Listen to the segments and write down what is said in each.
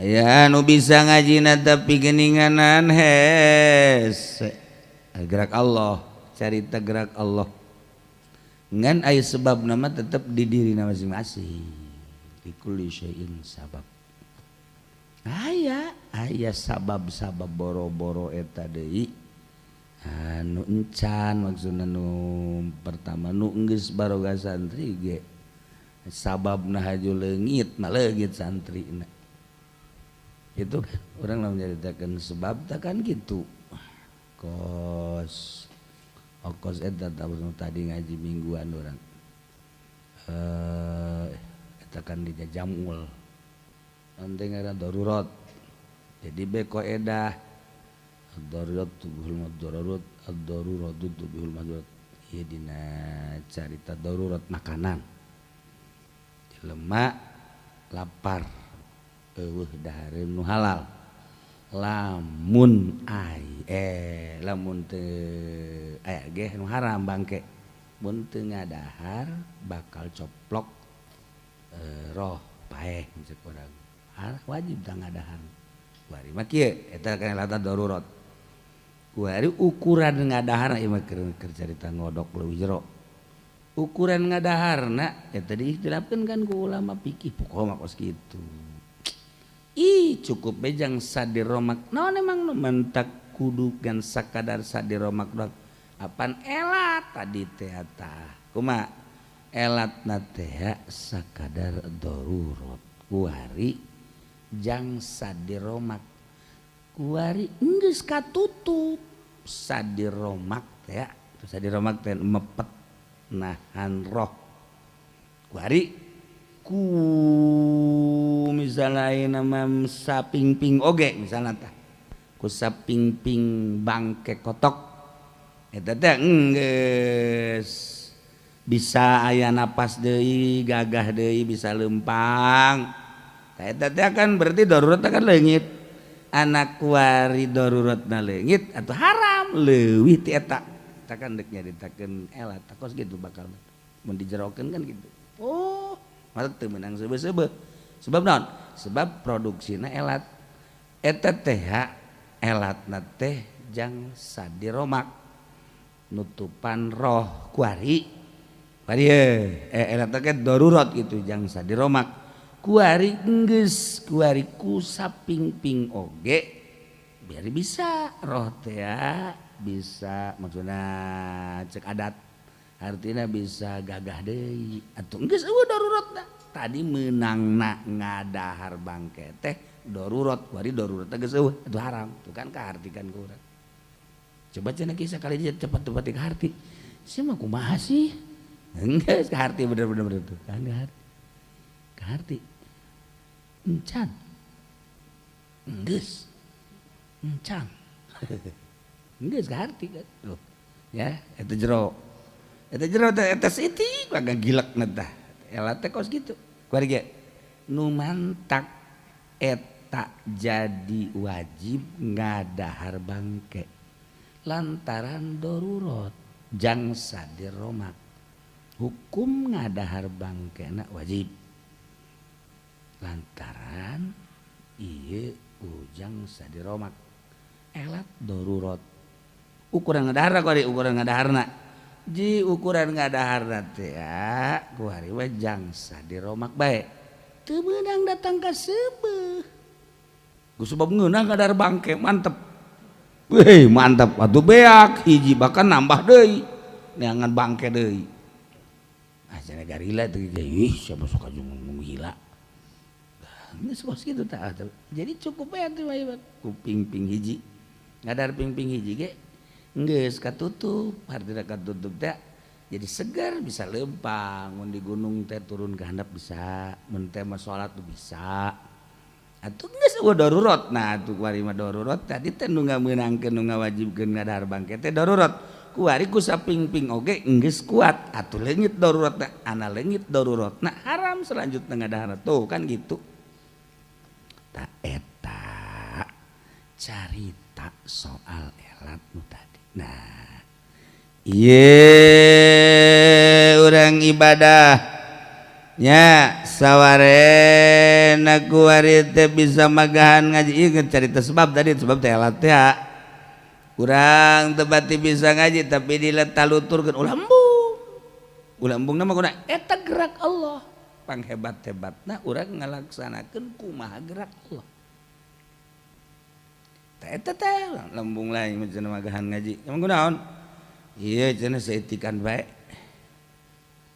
Aya nu bisa ngajina tapi geninganan hese. Gerak Allah, carita gerak Allah. Ngan aya sebab nama tetap di diri masing-masing. Likulli syai'in sabab. Aya, aya sabab-sabab boro-boro eta deui. Anu encan maksudna nu pertama nu geus baroga santri ge. Sababna haju leungit mah leungit santrina. Itu kan orang lamun nyaritakeun sebab tah kan gitu. Kos okos eta tadi ngaji mingguan orang. Eta kan di jamul. Nanti ngaran darurat. Jadi beko edah darurat tubuhul darurat ad-darurat tubuhul mahdurat. Ieu dina carita darurat makanan. Jelema lapar eueuh dahareun nu halal. Lamun ai lamun teu aya ge nu haram bangke. Mun teu ngadahar bakal coplok roh paeh cek urang. Wajib tah ngadahar. Kuari mah kieu eta kana lata darurat. Kuari ukuran ngadahar ieu mah keur carita ngodok leuwih jero. Ukuran ngadaharna eta diikhtilafkeun kan ku ulama fikih pokok mah kos kitu. Ih cukup bejang sadiromak naon emang nu mentak kudu gan sakadar sadiromak doang. Apan elat tadi teh tah. Kumaha? Elatna teh sakadar darurat. Kuari jang sadiromak. Kuari geus katutup sadiromak teh. Sadiromak teh mepet nahan roh. Kuari ku misalnya nama sapingping oge misalnya tah ku sapingping bangke kotok eta teh geus bisa aya napas deui gagah deui bisa lempang tah eta teh kan berarti darurat kan leungit anak kuari daruratna leungit atau haram leuwih ti eta tah kan deuk nyaritakeun elat kos gitu bakal mun dijerokeun kan gitu. Oh mata teu meunang seubeuh-seubeuh. Sebab naon? Sebab produksina elat. Eta teh elatna teh jang sadiromak nutupan roh kuari. Kuari elat teh darurat gitu jang sadiromak. Kuari geus kuari ku sapingping oge biar bisa roh teh bisa maksudna cek adat artinya bisa gagah deui atuh geus eueuh daruratna. Tadi meunangna ngadahar bangke teh darurat kuari darurat teh geus eueuh atuh haram tuh kan kahartikan ku urang. Coba cenah kisah kali dia cepat-cepat kaharti. Sia mah kumaha sih? Geus kaharti bener-bener tuh kan kaharti. Kaharti. Encan. Geus. Encan. Geus kaharti kan. Tuh. Ya, eta jero. Eta jero teh eta siti kagak gilek tah. Elat teh kos kitu. Kuari ge nu mantak eta jadi wajib ngadahar bangke lantaran darurat jang sadiromak. Hukum ngadahar bangkena wajib lantaran ieu ujang sadiromak. Elat darurat. Ukuran ngadahar kuari ukuran ngadaharna. Ji ukuran ngadaharna teh kuari we jang sadiromak bae. Teu meunang datang ka seubeuh. Ku sebab ngeunah ngadahar bangke mantep. Weh mantep atuh beak hiji bahkan nambah deui neangan bangke deui. Ah cenah garila teh ih siapa sok aju ngomong gila. Geus kos kitu tah. Jadi cukup bae atuh mah ku ping-ping hiji. Ngadahar ping-ping hiji ge geus katutup, hartina katutup teh jadi segar bisa lempang, mun di gunung teh turun ke handap bisa, mun teh mah salat tuh bisa. Atuh geus eueuh darurat. Nah atuh kuari mah darurat tadi teh nu ngameunangkeun nu ngawajibkeun ngadahar bangke teh darurat. Kuari ku sapingping oge geus kuat atuh leungit daruratna, ana leungit daruratna haram selanjutna ngadahar tuh kan gitu. Tah eta carita soal elat nu tadi. Nah, ieu urang ibadah nya Sawarena kuari teh bisa magahan ngaji. Ieu carita sebab tadi, sebab teh alat teh kurang tebati bisa ngaji, tapi diletaluturkeun ulah embung, ulah embung nama kuna eta gerak Allah. Panghebat-hebatna urang ngalaksanakeun kumaha gerak Allah. Teh eta teh lembung lain cenah magahan ngaji. Emang kunaon? Ieu cenah saeutikan bae.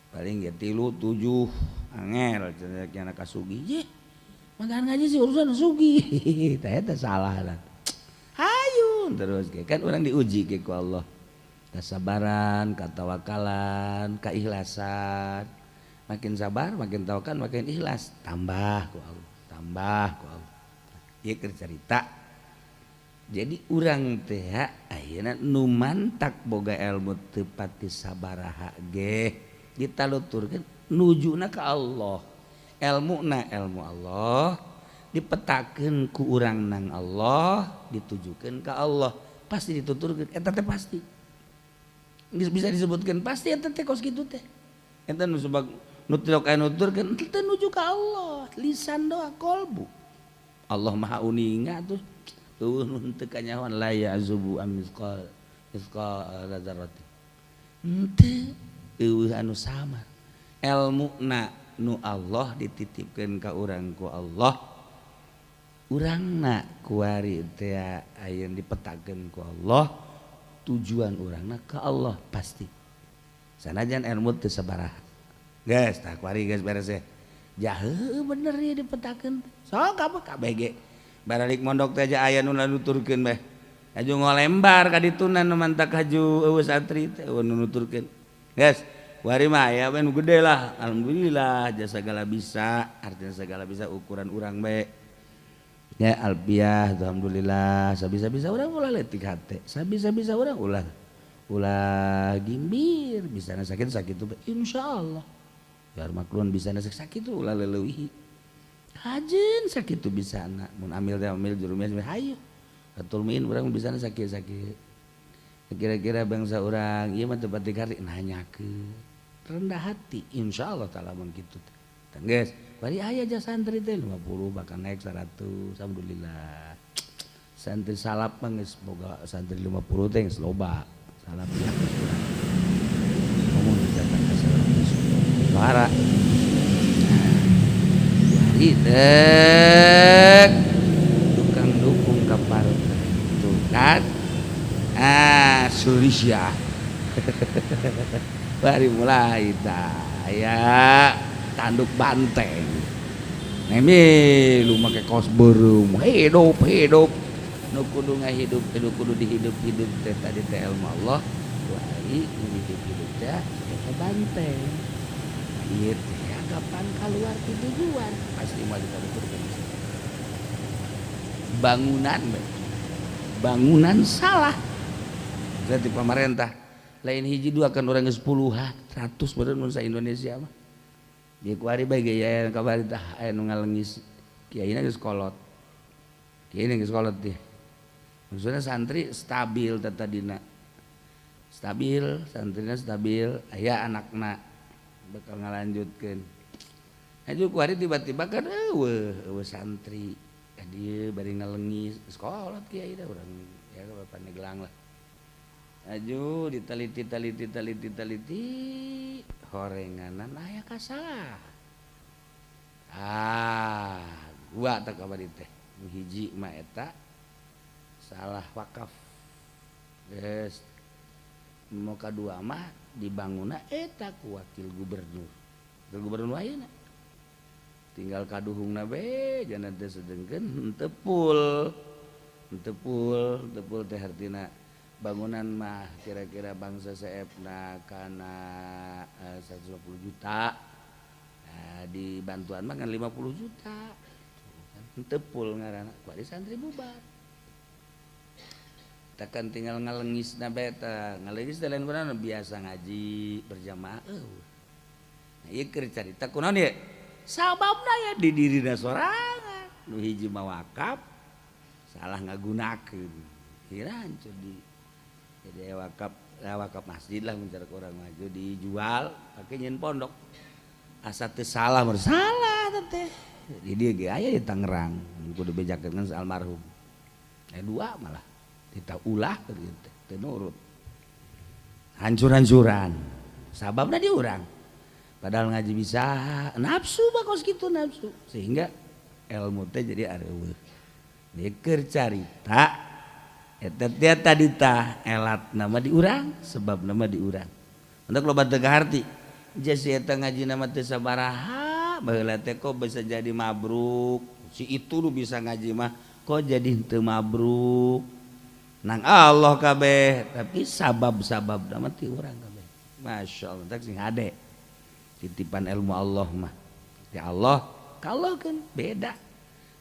Paling ge 3 7 angel cenah anak kasugi. Ye, magahan ngaji sih urusan sugi. Teh eta salah lah. Hayu terus ge kan urang diuji ge ku Allah. Kasabaran, katawakalan, keikhlasan. Makin sabar, makin tawakal, makin ikhlas, tambah ku Allah, tambah ku Allah. Ieu keur carita. Jadi urang teh ayeuna nu mantak boga ilmu teu pati sabaraha ge ditaluturkeun nujuna ka Allah. Elmuna ilmu Allah dipetakeun ku urang nang Allah, ditujukeun ka Allah, pasti dituturkeun eta teh pasti. Geus bisa disebutkeun pasti eta teh kos kitu teh. Eta nu sebab nu tilok aya nuturkeun teh nuju ka Allah, lisan doa kolbu. Allah Maha uninga tuh. Eueuh nu teu kanyahoan la ya'zubu am misqal misqal dzarratin. Henteu eueuh anu sama. Elmuna nu Allah dititipkeun ka urang ku Allah, urangna kuari teh aya dipetakeun ku Allah, tujuan urangna ka Allah pasti. Sanajan ilmu teu sabaraha. Geus tah kuari geus beres teh. Jahe bener ieu dipetakeun. Sok apa kabeh ge. Baralik mondok teh aja aya nu nuturkeun bae. Haju ngolembar ka dituna nu mantak haju eueuh santri teh eueuh nu nuturkeun. Geus wari mah aya we nu gede lah, alhamdulillah jasa segala bisa, artinya segala bisa ukuran urang bae. Ya albiah alhamdulillah sabisa-bisa urang ulah leutik hate, sabisa-bisa urang ulah ulah gimbir, bisa sakit sakit tuh insyaallah. Biar maklun bisa sakit tuh ulah leuwih. Hajeun sakit tuh bisa na mun amil teh amil jurumnya hayu. Atul min urang bisa sakit-sakit. Kira-kira bangsa urang ieu mah teu pati karti nanyakeun. Rendah hati insyaallah taala mun kitu teh. Geus, bari aya aja santri teh 50 bahkan naik 100 alhamdulillah. Santri salap mah geus boga santri 50 teh geus loba. Salap ya kurang. Ngomong datang ka 100. Suara. Bari dek tukang dukung ka partai. Tuh kan. Ah, Suriah. Bari mulai tah ya tanduk banteng. Nemi lu make kaos beureum, hidup hidup. Nu kudu ngahidup, nu kudu dihidup-hidup teh tadi teh ilmu Allah. Wai nu hidup-hidup teh eta banteng. Ieu teh kapan keluar ti tujuan pasti moal dikaluhurkeun. Bangunan bangunan salah. Berarti pemerintah lain hiji dua kan orang geus puluhan, ratus beureun mun sa Indonesia mah. Di kuari bae ge aya kabari tah aya nu ngalengis kiaina geus kolot. Kiaina geus kolot teh. Maksudnya santri stabil teh tadina. Stabil, santrina stabil, aya anakna bakal ngalanjutkeun. Aju kuari tiba-tiba kan eueuh, eueuh santri. Dieu bari ngalengis geus kolot kiai dah urang ya ka Pandeglang lah. Aju diteliti teliti teliti teliti horenganan aya kasalah. Ah, dua teh kabari teh. Hiji mah eta salah wakaf. Geus nu kadua mah dibangunna eta ku wakil gubernur. Wakil gubernur ayeuna. Tinggal kaduhungna bae jangan teh sedengkeun henteu pul. Henteu pul, henteu pul teh hartina bangunan mah kira-kira bangsa seepna kana 150 juta. Nah, di bantuan mah kan 50 juta. Henteu pul ngaranna, kuari santri bubar. Takkan tinggal ngalengisna bae tah, ngalengis teh lain kunaon biasa ngaji berjamaah eueuh. Nah, ieu keur carita kunaon ieu? Sababna ya di dirina sorangan. Nu hiji mah wakaf salah ngagunakeun. Kira hancur di jadi wakaf, wakaf masjid lah mencari orang maju dijual pakai nyen pondok. Asa teu salah, salah. teh. Di dieu ge aya di Tangerang, kudu bejakeun almarhum. Dua malah kita ulah gitu, teu nurut. Hancur-hancuran. Sababna di urang. Padahal ngaji bisa nafsu bakos kitu nafsu sehingga ilmu teh jadi areueuh. Keur carita eta teh tadi tah elat nama di urang, sebab nama di urang. Untuk loba teu kaharti. Jasi eta ngaji nama teu sabaraha, baheula teh kok bisa jadi mabruk. Si itu nu bisa ngaji mah kok jadi teu mabruk. Nang Allah kabeh, tapi sabab-sabab nama ti urang kabeh. Masya Allah, tak sing hade. Titipan ilmu Allah mah. Ya Allah, kalau kan beda.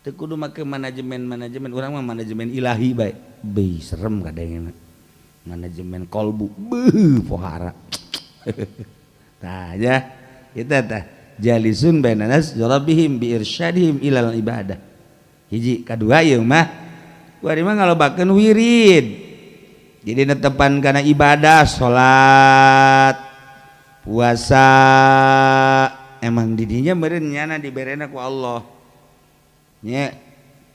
Teu kudu make manajemen-manajemen, urang mah manajemen ilahi bae. Beuh, serem kadangna. Manajemen kolbu, beuh pohara. Tah ya, kita tah jalisun bainanas rabbihim bi irsyadihim ilal ibadah. Hiji, kadua ieu mah kuari mah ngalobakeun wirid. Jadi netepan kana ibadah, salat, puasa, emang didinya meureun nyana diberena ku Allah. Nya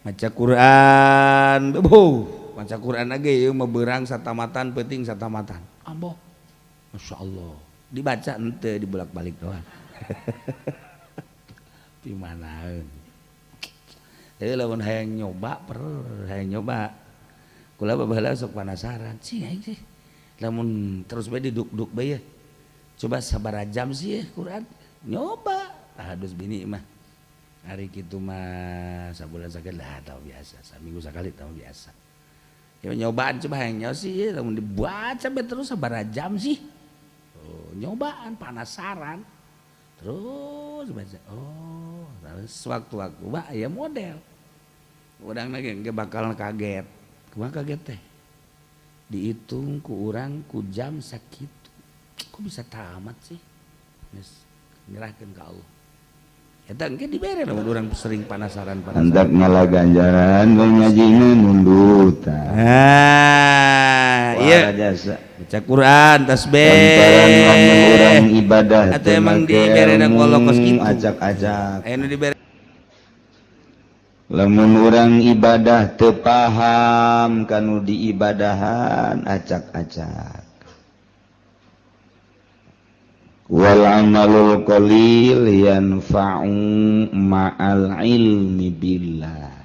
maca Quran, beuh, maca Quran ge ieu mah beurang satamatan peuting satamatan. Amboh. Masyaallah. Dibaca henteu dibolak-balik doang. Di manaeun. Heuh lamun hayang nyoba per hayang nyoba. Kula baheula sok penasaran, sih aing sih. Lamun terus bae diduk-duk bae ya. Coba sabaraha jam sih ya Quran. Nyoba. Tahadus bini mah. Hari kitu mah sabulan sakali lah tahu biasa, saminggu sakali tahu biasa. Ya nyobaan coba hayang nyaho sih ya, lamun dibaca bae terus sabaraha jam sih. Oh, nyobaan penasaran. Terus baca. Oh, terus waktu-waktu bah ya model. Urang lagi ge bakal kaget. Kumaha kaget teh? Dihitung ku urang ku jam sakitu. Kok bisa tamat sih? Geus nyerahkeun ka Allah. Eta engke dibere lamun urang sering penasaran-penasaran. Hendak ngalah ganjaran ngajina nundut. Ah, iya. Jasa. Baca Quran, tasbih. Lantaran urang ibadah atau emang dibere ku Allah kos kitu. Acak-acak. Aya nu dibere lamun urang ibadah teu paham kanu diibadahan acak-acak. Wal amalul qalil yanfa'u ma'al ilmi billah.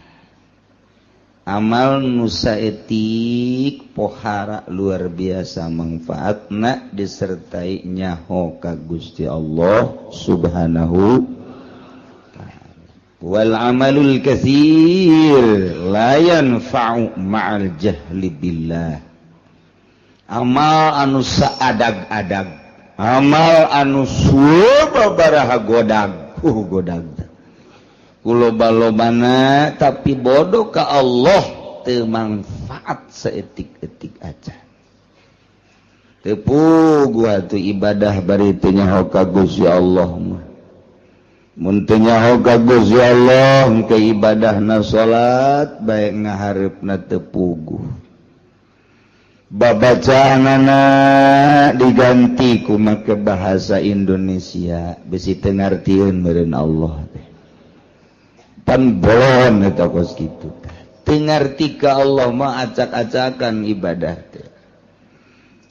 Amal nu saeutik pohara luar biasa manfaatna disertai nyaho ka Gusti Allah Subhanahu. Wal amalul katsir la yanfa'u ma'al jahli billah. Amal anu saadag-adag, amal anu sababaraha godag, godag. Kuloba-lobana tapi bodoh ka Allah teu manfaat saeutik-eutik aja. Teu puguh atuh ibadah bari teu nyaho ka Gusti Allah mah. Mun teu nyaho ka Gusti Allah ke ibadahna salat bae ngahareupna teu puguh. Babacaanana diganti ku make bahasa Indonesia besi teu ngartieun meureun Allah teh. Pan bolon eta kos kitu teh. Teu ngarti ka Allah mah acak-acakan ibadah teh.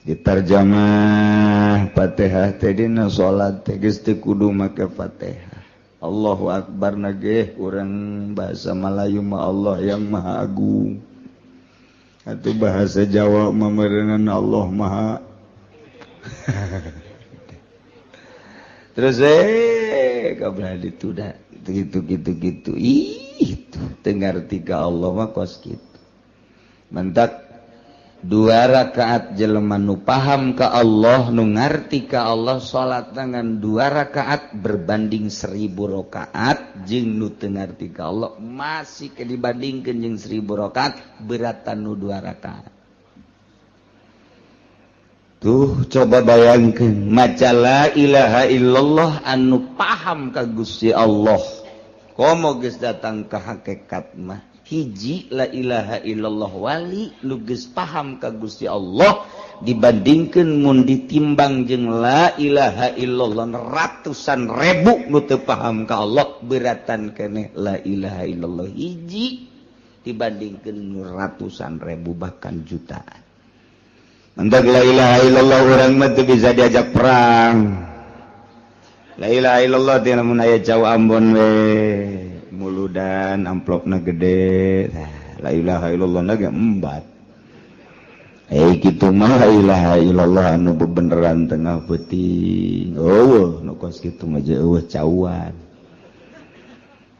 Ditarjamah Fatihah teh dina salat teh geus teu kudu make Fatihah. Allahu Akbar nageh urang bahasa Melayu mah Allah yang Maha Agung. Atau bahasa Jawa mah meureunana Allah Maha. Terus kabeh dituda gitu gitu gitu. Ih, teu ngarti ka Allah mah kos kitu. Mentak dua rakaat jelema nu paham ka Allah, nu ngarti ka Allah, salat dengan dua rakaat berbanding 1000 rakaat jeung nu teu ngarti ka Allah masih ke dibandingkeun jeung 1000 rakaat beratan nu dua rakaat. Tuh coba bayangkeun maca la ilaha illallah anu paham ka Gusti Allah, Komo geus datang ka hakikat mah hiji la ilaha illallah wali nu geus paham ka Gusti Allah dibandingkeun mun ditimbang jeung la ilaha illallah ratusan ribu nu teu paham ka Allah beratan keneh la ilaha illallah hiji dibandingkeun ratusan ribu bahkan jutaan. Mantak la ilaha illallah urang mah teu bisa diajak perang. La ilaha illallah teh lamun aya cau Ambon we muludan amplopna gede. La ilaha illallah na ge embat. Kitu mah la ilaha illallah anu bebeneran tengah peuting. Eueuh nu kos kitu mah eueuh cauan.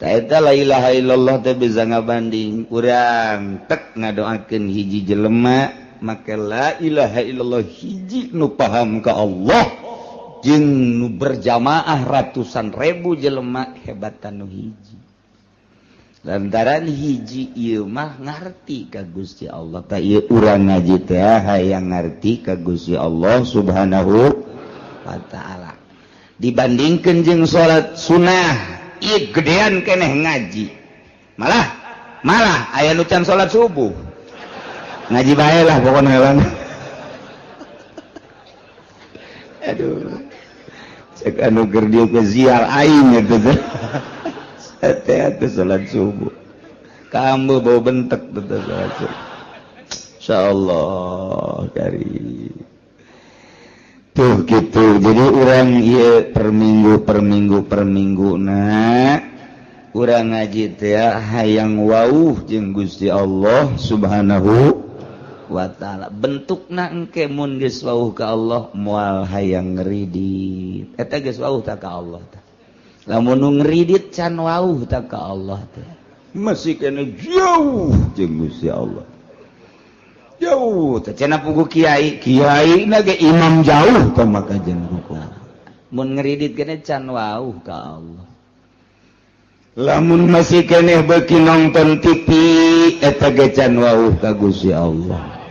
Tah eta la ilaha illallah teh bisa ngabanding urang tek ngadoakeun hiji jelema make la ilaha illallah hiji nu paham ka Allah jeung nu berjamaah ratusan ribu jelema hebatan nu hiji. Lantaran hiji ieu mah ngarti ka Gusti Allah. Ta ieu urang ngaji teh hayang ngarti ka Gusti Allah Subhanahu wa taala. Dibandingkeun jeung salat sunah, ieu gedean keneh ngaji. Malah malah aya nu can salat subuh. Ngaji bae lah pokona heula. Aduh. Cek anu keur dieu ke ziar aing eta teh. Teh salat subuh. Kamu bau bentek teh salat subuh. Insyaallah kari. Tuh gitu. Jadi urang ieu per minggu per minggu per minggu na urang ngaji teh hayang wauh jeung Gusti Allah Subhanahu wa taala. Bentukna engke mun geus wauh ka Allah moal hayang ngridit. Eta geus wauh ta ka Allah tah. Lamun nu ngridit can wauh ta ka Allah teh. Masih kena jauh jeung Gusti Allah. Jauh teh cenah pugu kiai, kiai na ge imam jauh tah maka jeung hukum. Mun ngridit kene can wauh ka Allah. Lamun masih keneh beuki nonton TV eta ge can wauh ka Gusti Allah.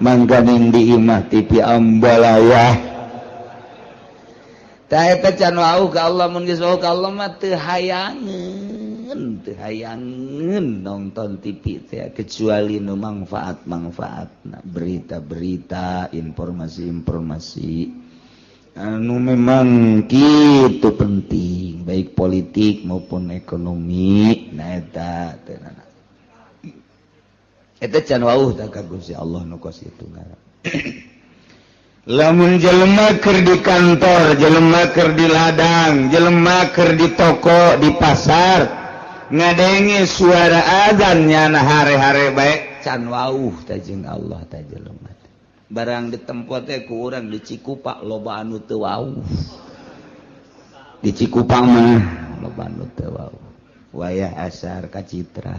Mangkaning di imah TV ambalaya. Tah eta can wauh ka Allah mun geus wauh ka Allah mah teu hayangeun nonton TV teh kecuali nu manfaat-manfaatna, berita-berita, informasi-informasi anu memang kitu penting baik politik maupun ekonomi. Nah eta teh eta can wauh tah ka Gusti Allah nu kos kitu ngaran. Lamun jelema keur di kantor, jelema keur di ladang, jelema keur di toko, di pasar, ngadenge suara azan nyana hare-hare bae can wauh teh jeung Allah teh jelema. Barang ditempo teh ku urang di Cikupa loba anu teu wauh. Di Cikupa mah loba anu teu wauh. Wayah asar ka Citra.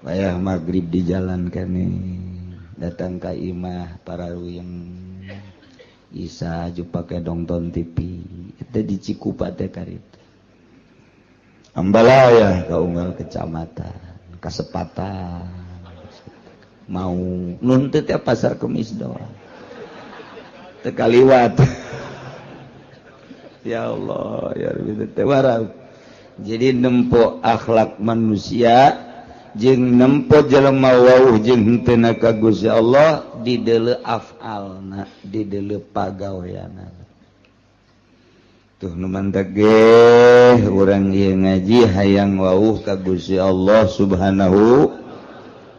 Wayah magrib di jalan kene. Datang ka imah para ruyeng Isa ju pake nonton TV eta di Cikupa teh karita. Ambalaya ka unggal kecamatan, kasepatan. Mau nuntut ya pasar Kemis doang. Teu kaliwat. Ya Allah, ya Rabbi teh warau. Jadi nempo akhlak manusia jeung nempo jelema wauh jeung henteu ka Gusti Allah di deuleu afalna, di deuleu pagaweanna. Tuh nu mantak ge urang ieu ngaji hayang wauh ka Gusti Allah Subhanahu.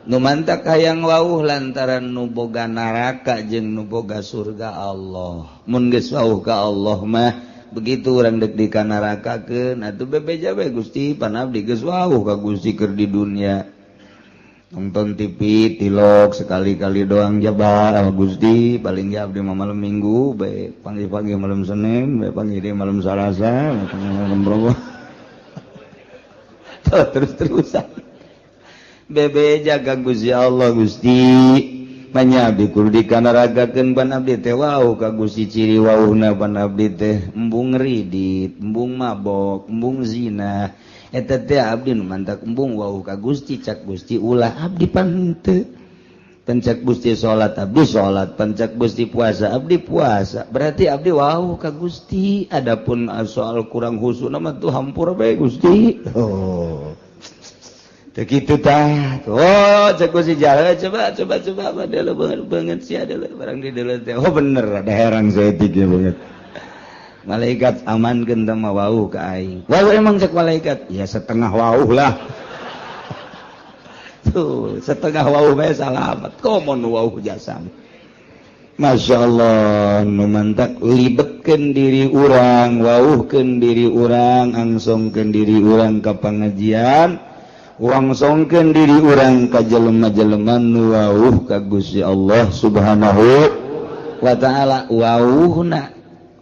Nu mantak hayang wauh lantaran nu boga neraka jeung nu boga surga Allah. Mun geus wauh ka Allah mah begitu urang dek di kanarakakeun atuh bebeja we Gusti pan abdi geus wauh ka Gusti keur di dunia. Nonton TV tilok sekali-kali doang jaba Gusti paling ge abdi mah malam Minggu bae panggih-panggih malam Senin bae panggih deui malam Salasa panggih malam Rebo. Terus-terusan bebeja ka Gusti Allah Gusti manya abdi kudu dikanaragakeun pan abdi teh wauh ka Gusti ciri wauhna pan abdi teh embung ngridit, embung mabok, embung zina. Eta teh abdi nu mantak embung wauh ka Gusti cak Gusti ulah abdi pan henteu. Pencak Gusti salat abdi salat, pencak Gusti puasa abdi puasa. Berarti abdi wau ka Gusti. Adapun soal kurang khusyuk mah tuh hampura bae Gusti. Oh. Teu kitu tah. Oh, cek Gusti jahe coba coba coba ada banget banget sih ada barang di deuleu teh. Oh bener ada herang saeutik banget. Malaikat amankeun teh mah wau ka aing. Wau emang cek malaikat? Ya setengah wau lah. Tuh, setengah wau bae salamet. Komo nu wau jasa. Masya Allah, nu mantak libetkeun diri urang, wauhkeun diri urang, angsongkeun diri urang ka pangajian, wangsongkeun diri urang ka jelema-jelema nu wauh ka Gusti Allah Subhanahu wa taala. Wauhna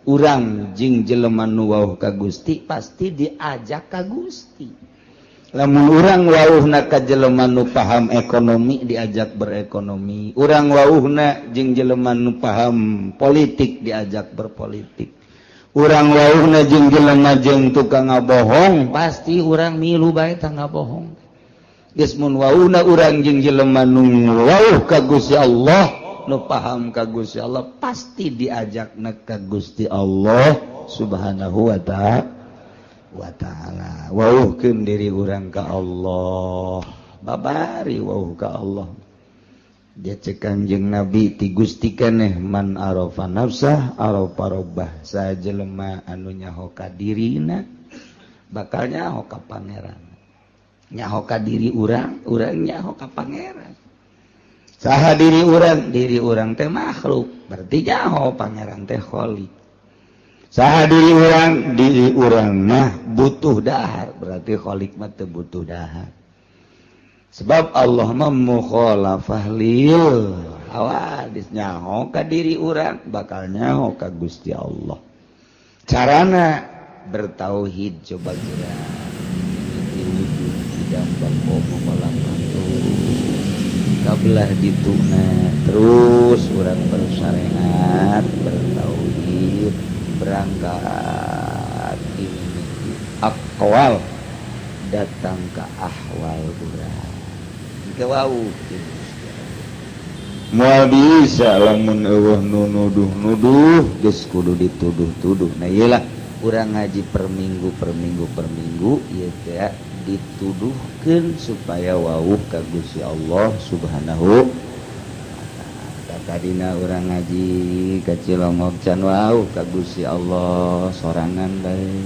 urang jeung jelema nu wauh ka Gusti pasti diajak ka Gusti. Lamun urang wauhna ka jelema nu paham ekonomi diajak berekonomi, urang wauhna jeung jelema nu paham politik diajak berpolitik, urang wauhna jeung jelema jeung tukang ngabohong pasti urang milu bae tah ngabohong. Geus mun wauhna urang jeung jelema nu wauh ka Gusti Allah, nu paham ka Gusti Allah pasti diajakna ka Gusti Allah Subhanahu wa ta'ala. Wa ta'ala. Wauhkeun diri urang ka Allah, babari wauh ka Allah. Dia cek Kanjeng Nabi ti Gusti keneh man arafa nafsah arafa rabbah. Sajelema anu nyaho ka dirina bakal nyaho ka pangeran. Nyaho ka diri urang, urang nyaho ka pangeran. Saha diri urang? Diri urang teh makhluk, berarti nyaho pangeran teh khalik. Saha diri urang? Diri urang mah butuh dahar, berarti khalik mah teu butuh dahar. Sebab Allah mah mukhalafah lil hawadis, nyaho ka diri urang bakal nyaho ka Gusti Allah. Carana bertauhid coba geura wujud tidak bangkomo kabelah dituna terus urang bersyariat bertauhid berangkat ini akwal datang ke ahwal urang ke wau moal bisa lamun eueuh nu nuduh-nuduh geus kudu dituduh-tuduh. Nah ieu lah urang ngaji per minggu per minggu per minggu ieu teh dituduhkeun supaya wauh ka Gusti Allah Subhanahu. Tadina urang ngaji ka Cilongok can wauh ka Gusti Allah sorangan bae.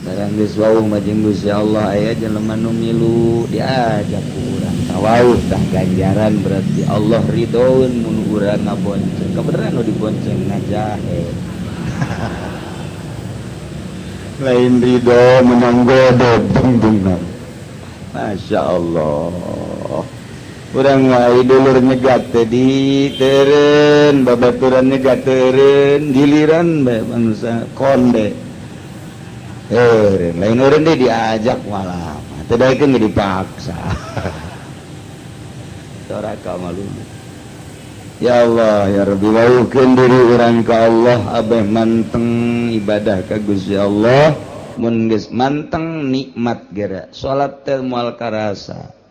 Barang geus wauh mah jeung Gusti Allah aya jelema nu milu diajak ku urang tawauh tah ganjaran berarti Allah ridhoeun mun urang ngabonceng. Kebeneran nu dibonceng ngajahe. Lain ridho menang godog dungdungna. Masya Allah. Urang wae dulur nyegat teh di teureun, babaturan nyegat teureun, giliran bae bangsa konde. Teureun, lain eureun deui diajak malah. Teu daekeun ge dipaksa. Doraka malu. Ya Allah ya Rabbi, wauhkeun diri urang ka Allah abeh manteng ibadah ka Gusti Allah. Mun geus manteng nikmat geura. Salat teh moal karasa.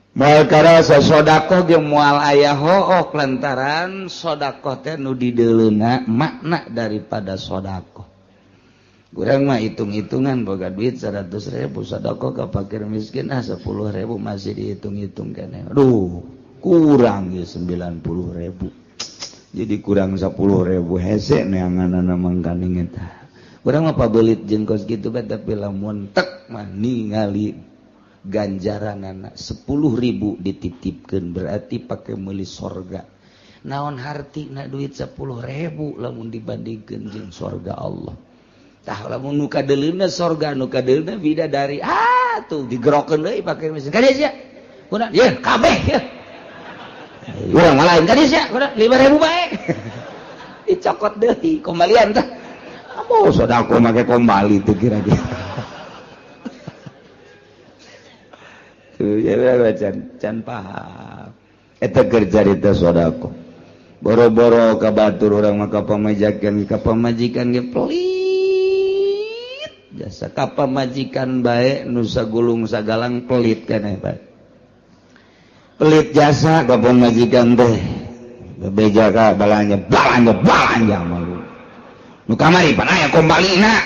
Moal karasa sedekah ge moal aya hook lantaran sedekah teh nu dideuleuna makna daripada sedekah. Urang mah hitung-hitungan boga duit 100.000 sedekah ka fakir miskin ah 10.000 masih dihitung-hitung keneh. Aduh, kurang ya 90.000. Jadi kurang 10.000 hese neanganana mangkaning eta. Urang mah pabelit jeung kos kitu bae tapi lamun tek mah ningali ganjaran anak 10.000 dititipkan berarti pakai meuli sorga. Naon harti na duit 10.000 lamun dibandingkeun jeung sorga Allah. Tah lamun nu kadeuleuna sorga nu kadeuleuna bidadari ah tuh digerokeun deui pake mesin. Ka dieu sia. Kuna ye kabeh ye. Urang lain ka dieu sia, kuna 5.000 bae. Dicokot deui kembalian tah. Amo sedekah make kembali teu kira-kira. Ya can paham eta keur carita sedekah. Boro-boro ka batur urang mah ka pamajikan ge pelit jasa ka pamajikan bae nu sagulung sagalang pelit keneh bae. Pelit jasa ka pamajikan teh. Bebeja ka balanja balanja balanja malu. Nu kamari pan aya kombalina.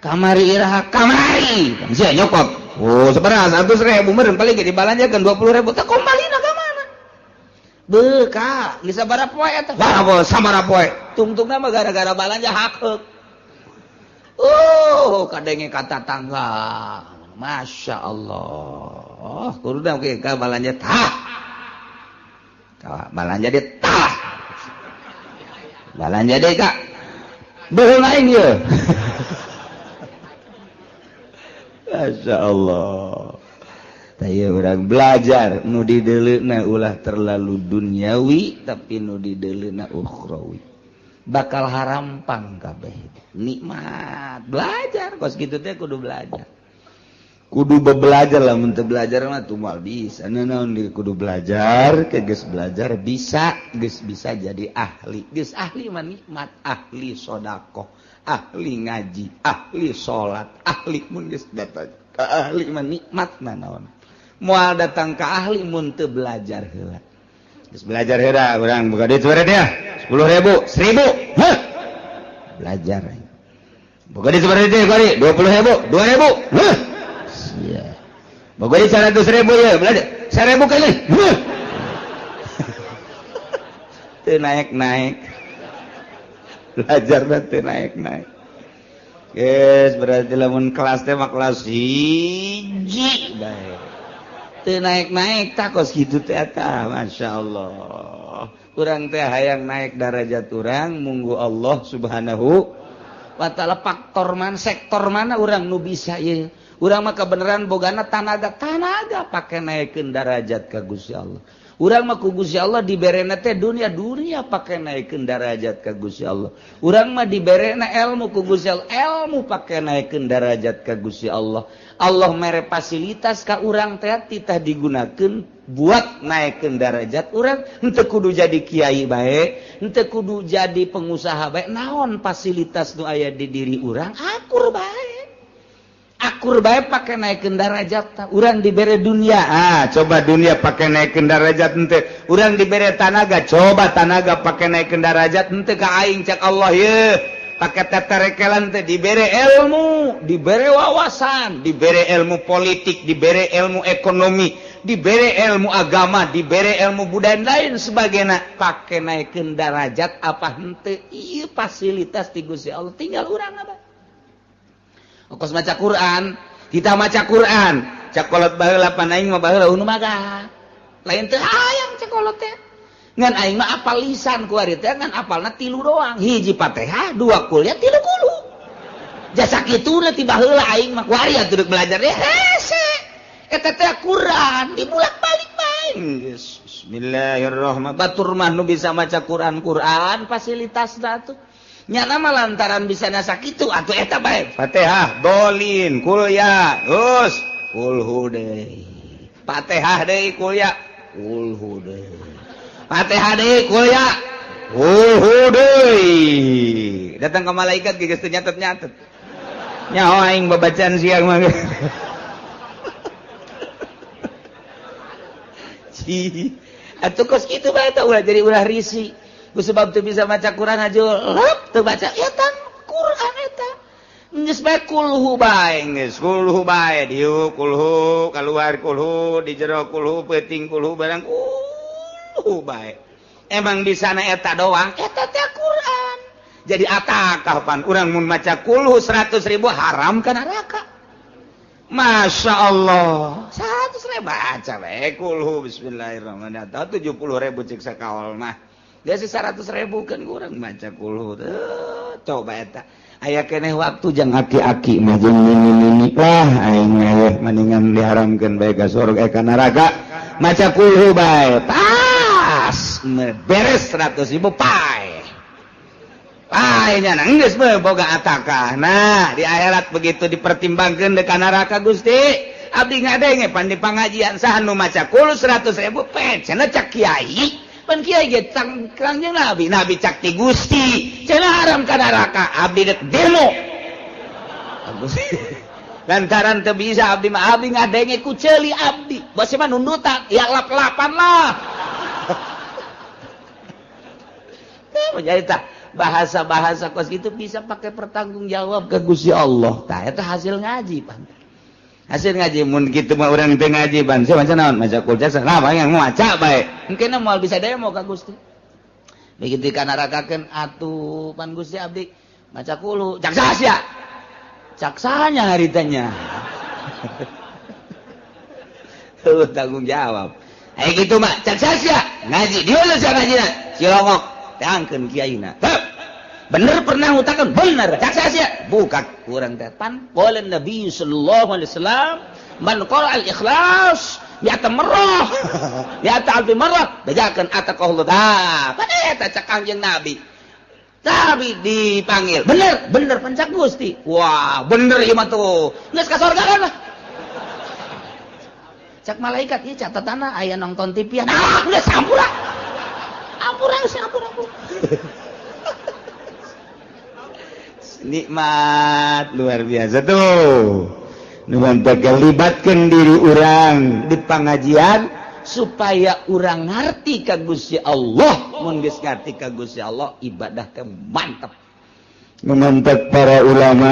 Kamari iraha kamari. Sia nyokot. Oh, sabaraha 100.000 meureun paling ge dibalanjakeun 20.000 teh kombalina ka mana? Beuh ka, geus sabaraha poe eta? Wah, sabaraha poe. Tungtungna mah gara-gara balanja hakeuk. Oh, kadenge ka tatangga. Masya Allah. Kudu ke ka balanja tah. Ka balanja dia tah. Balanja deui ka. Beuheung aing ieu. Masya Allah. Tah ieu urang belajar nu dideuleuna ulah terlalu duniawi tapi nu dideuleuna ukhrawi. Bakal harampang kabeh. Nikmat belajar kos kitu teh kudu belajar. Kudu belajar lah, mun teu belajar mah tuh moal bisa. Naon kudu belajar, ke geus belajar bisa, geus bisa jadi ahli. Geus ahli mah nikmat, ahli sedekah, ahli ngaji, ahli salat, ahli mun geus datang ka ahli mah nikmat naon. Moal datang ka ahli mun teu belajar heula. Geus belajar heula urang boga duit sabaraha dia? 10.000, 1.000. Heh. Belajar. Boga duit sabaraha dia? 20.000, 2.000. Heh. Iya. Boga duit 100.000 ya, belajar. 1.000 kali. Heh. Teu naik-naik. Belajar teu naik-naik. Geus berarti lamun kelas teh mah kelas 1 bae. Teu naik-naik tah kos kitu teh eta, masyaallah. Urang teh hayang naik darajat urang munggu Allah Subhanahu wa taala faktor mana sektor mana urang nu bisa ieu. Urang mah kebenaran bogana tanaga pake naikeun darajat ka Gusti Allah. Urang mah ku Gusti Allah diberena teh dunia pake naikeun darajat ka Gusti Allah. Urang mah diberena ilmu ku Gusti Allah, ilmu pake naikeun darajat ka Gusti Allah. Allah mere fasilitas ka urang teh titah digunakeun buat naikeun darajat urang. Henteu kudu jadi kiai bae, henteu kudu jadi pengusaha bae, naon fasilitas nu aya di diri urang akur bae. Akur bae pake naikeun darajat. Urang dibere dunia, ah coba dunia pake naikeun darajat henteu. Urang dibere tanaga, coba tanaga pake naikeun darajat henteu ka aing cak Allah ye. Pake teterekelan teh dibere ilmu, dibere wawasan, dibere ilmu politik, dibere ilmu ekonomi, dibere ilmu agama, dibere ilmu budaya lain sebagainya. Pake naikeun darajat apa henteu? Ieu fasilitas ti Gusti Allah tinggal urang apa? Kos maca Quran, kita maca Quran, cakolot baheula pan aing mah baheula unu maga. Lain teu hayang cakolot teh. Ngan aing mah apal lisan ku ari teh ngan apalna 3 doang. Hiji Fatihah, 2 kuliah, 3 kulu. Jasa kituna ti baheula aing mah ku ari atuh deuk belajar deh hese. Eta teh Quran dibulak-balik bae. Bismillahirrahmanirrahim. Batur mah nu bisa maca Quran, Quran fasilitasna atuh. Nyana mah lantaran bisa nasak itu atuh eta bae. Fatihah, dolin, kuliah, terus kulhu deui. Fatihah deui kuliah, kulhu deui. Fatihah deui kuliah, kulhu deui. Datang ke malaikat geus teu nyatet-nyatet. Nyaho aing babacaan siang mah. Ci, atuh kos kitu bae tah ulah jadi ulah risi. Sebab teu bisa maca Quran aja lep teu baca eta Quran eta geus bae kulhu bae geus kulhu bae dieu kulhu kaluar kulhu di jero kulhu peuting kulhu barang kulhu bae emang bisa na eta doang eta teh Quran jadi atakah pan urang mun maca kulhu 100.000 haram ka neraka. Masya Allah 100.000 baca bae kulhu bismillahirrahmanirrahim 70.000 cik sakaol mah. Dia sih 100.000 kan kurang baca kulhu. Coba eta. Aya keneh waktu jang aki-aki mah jeung nini-nini lah aing mah mendingan diharamkeun bae ka surga ka neraka. Maca kulhu bae. Tas beres 100.000 pae. Pae nya geus boga atakah. Nah, di akhirat begitu dipertimbangkeun deuk ka neraka Gusti. Abdi ngadenge pan di pangajian saha nu maca kulhu 100.000 pe cenah cak kiai. Pan kiai ge kangjeng Nabi, Nabi cak ti Gusti, cenah haram ka neraka, abdi dek demo. Lantaran teu bisa abdi mah abdi ngadenge ku ceuli abdi. Bos mah nundutan, ya lap-lapan lah. Jadi tah bahasa-bahasa kos gitu bisa pakai pertanggungjawab ke Gusti Allah. Tah eta hasil ngaji pan. Hasil ngaji mun kitu mah urang teu ngaji pan. Sia maca naon? Maca kulca lah yang maca bae. Mungkin moal bisa demo ka Gusti. Begitu kanarakakeun atuh pan Gusti abdi maca kulu, cak sia. Caksanya haritanya. Tuh tanggung jawab. Eh gitu mah caksa sia ngaji diulus sia ngajina cilongok teangkeun kiaina. Bener pernah ngutakeun bener caksa sia buka kurang teh pan qala Nabi sallallahu alaihi wasallam man qara al ikhlas ya tamarrah ya ta'al marrah bejakeun ataqallahu ta pan eta cak Kangjeng Nabi. Tapi dipanggil bener bener pencak Gusti. Wah bener ieu mah tuh geus ka sorga kan lah. Cak malaikat ieu catatana aya nonton TV-an. Ah geus ampura. Ampura geus ampura. Nikmat luar biasa tuh. Nu mantap libatkeun diri urang di pangajian supaya urang ngarti ka Gusti Allah. Mun geus ngarti ka Gusti Allah ibadah teh mantep. Memantap para ulama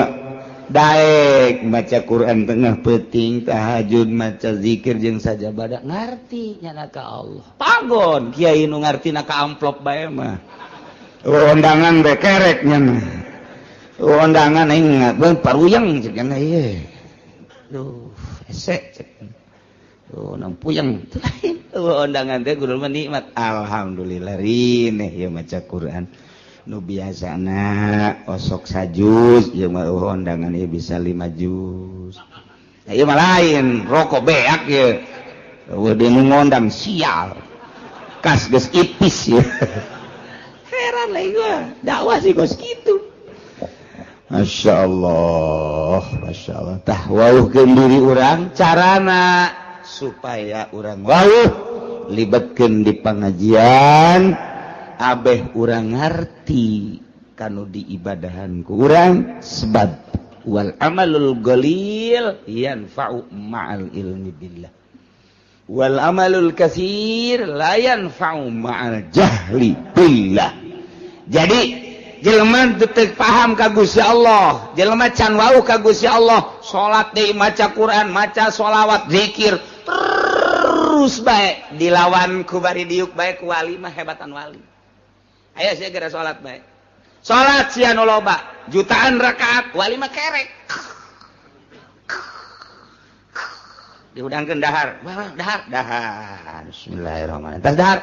daek maca Quran tengah peuting, tahajud, maca zikir jeung sajabada ngarti nyana ka Allah. Pagon kiai nu ngartina ka amplop bae mah. Undangan bae kerek nya mah. Undangan aing paruyeng ceuk nya ieu. Duh, hese cek. Oh, nang puyeng. Undangan teh guru mah nikmat. Alhamdulillah rineh ieu maca Quran. Nu biasana osok sajuz ieu mah undangan ieu bisa 5 juz. Nah, ieu mah lain, rokok beak ieu. Eueuh deui nu ngondang sial. Kas geus ipis ieu. Heran lah gua, dakwah sih kos kitu. Masya Allah, Masya Allah. Tah wauhkeun diri urang carana supaya urang wauh libatkeun di pengajian abeh urang ngarti kanu diibadahan ku urang sebab wal amalul qalil yanfa'u ma'al ilmi billah wal amalul katsir la yanfa'u ma'al jahli billah. Jadi jelema teu paham ka Gusti Allah, jelema can wauh ka Gusti Allah, salat deui maca Quran, maca sholawat, zikir terus bae dilawan ku bari diuk bae ku wali mah hebatan wali. Ayo sia geura salat bae. Salat sia nu loba, jutaan rakaat, wali mah kerek. Dihudangkeun dahar, dahar, dahar. Bismillahirrahmanirrahim. Tas dahar.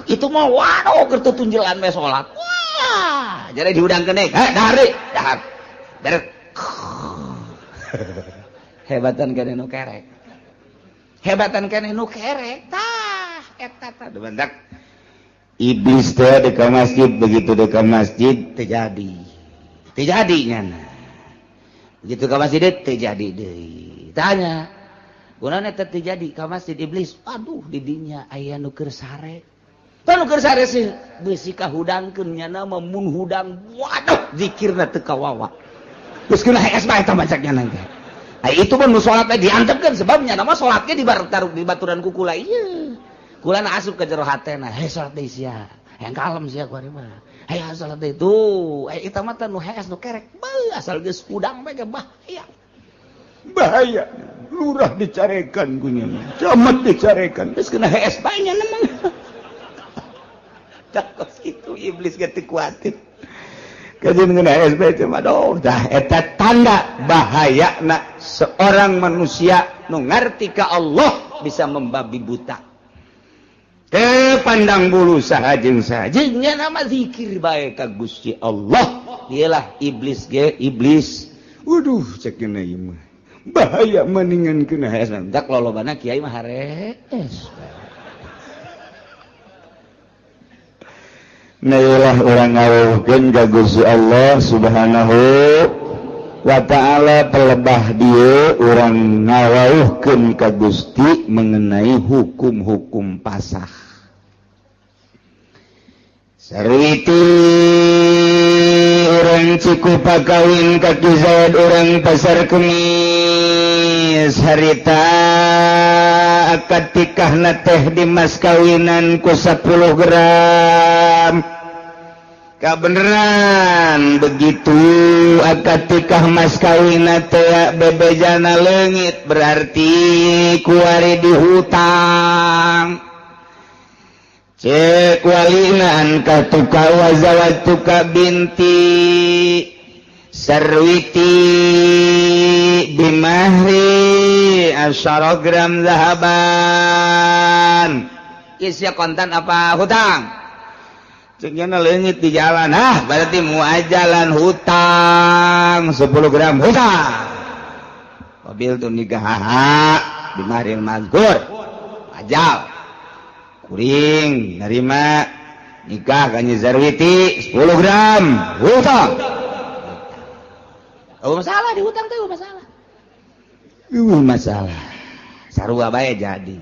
Itu mah waduh keur tutunjelan bae salat. Wah, jadi dihudangkeun deui. Heh, dahar deui, dahar. Beres. Hebatan keneh nu kerek. Hebatan keneh nu kerek. Tah, eta tah bentak. Iblis teh di ka masjid, begitu di ka masjid teu jadi. Teu jadi nyana. Begitu ka masjid teu jadi deui. Tanya, kunaon eta teu jadi ka masjid iblis? Aduh, di dinya aya nu keur sare. Tah nu keur sare sih beusi kahudangkeun nyana mah mun hudang waduh zikirna teu kawawa. Geus kena hees bae eta maca nyana teh. Ai itu mun salat teh diantepkeun sebab nyana mah salat ge di baturan ku kula ieu. Kula na asup ke jero hatena, hei salat deui sia. Hayang kalem sia ku ari mah. Hayang salat deui tuh, ai eta mah teh nu hees nu kerek. Beuh asal geus hudang bae ge bahaya. Bahaya. Lurah dicarekan ku nya. Camat dicarekan. Geus kena hees bae nya mah. Tah kos kitu iblis ge teu kuatir. Kajian kena hees bae teh mah aduh, tah eta tanda bahayana seorang manusia nu ngarti ka Allah bisa membabi buta. Teu pandang bulu saha jeung saha. Jeung nya nama zikir bae ka Gusti Allah. Iyalah iblis ge iblis. Waduh cek kena ieu mah. Bahaya maningan kena hees. Dak lolobana kiai mah harees. Nah iyalah urang ngaweuhkeun ka Gusti Allah Subhanahu wa ta'ala pelebah dieu urang ngawauhkeun ka Gusti mengenai hukum-hukum pasah. Sariti urang Cikupa kawin ka Ki Zaid urang Pasar Kemis. Harita akad tikahna teh di mas kawinan ku 10 gram. Kabeneran begitu akad tikah mas kawina teh bebejana leungit, berarti kuari dihutang. Cek walina ankahtuka wa zawajtuka binti Sarwiti bimahri asyara gram zahaban. Isya kontan apa hutang? Ceknya leungit di jalan, ah berarti muajalan hutang 10 gram hutang. Mobil tuh nikah bimahril mazkur ajal kuring nerima nikah ka Nyi Zarwiti 10 gram hutang. Oh masalah di hutang teh masalah. Masalah. Sarua bae jadi.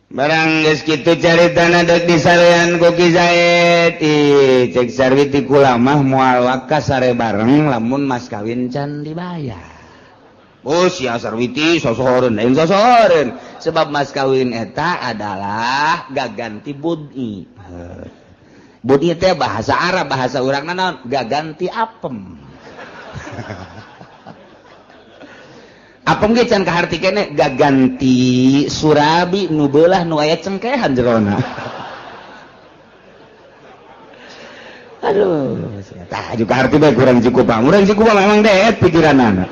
Barang geus kitu caritana deuk disarean ku Ki Zaid. Ih, cek Sarwiti kula mah moal waka sare bareng lamun mas kawin can dibayar. Oh sia Sarwiti sosohoreun lain sosohoreun. Sebab mas kawin eta adalah gaganti budi. Budi teh bahasa Arab, bahasa urang naon? Gaganti apem. Apem ge can kaharti keneh gaganti surabi nu beulah nu aya cengkehan jerona. Aduh, tah juga harti bae kurang Cikupa. Urang Cikupa memang deet pikiranana.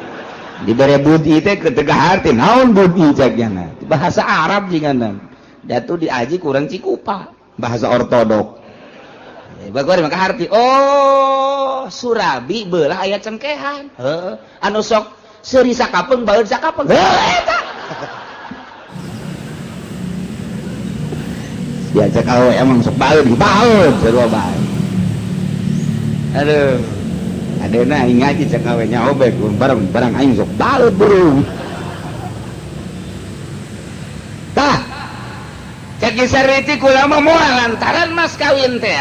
Dibere budi teh teu kaharti naon budi cek nya. Bahasa Arab jigana. Datu diaji kurang Cikupa, bahasa ortodok. Bagor maka harti. Oh, surabi beulah aya cengkehan. Heuh, anu sok seuri sakapeung baeud sakapeung. Heuh eta. Diajak awe emang sok baeud, baeud sarua bae. Aduh. Adena aing ngaji cek awe nya obek bareng barang aing sok baeud burung. Tah. Cek Sarwiti kula mah moal lantaran mas kawin teh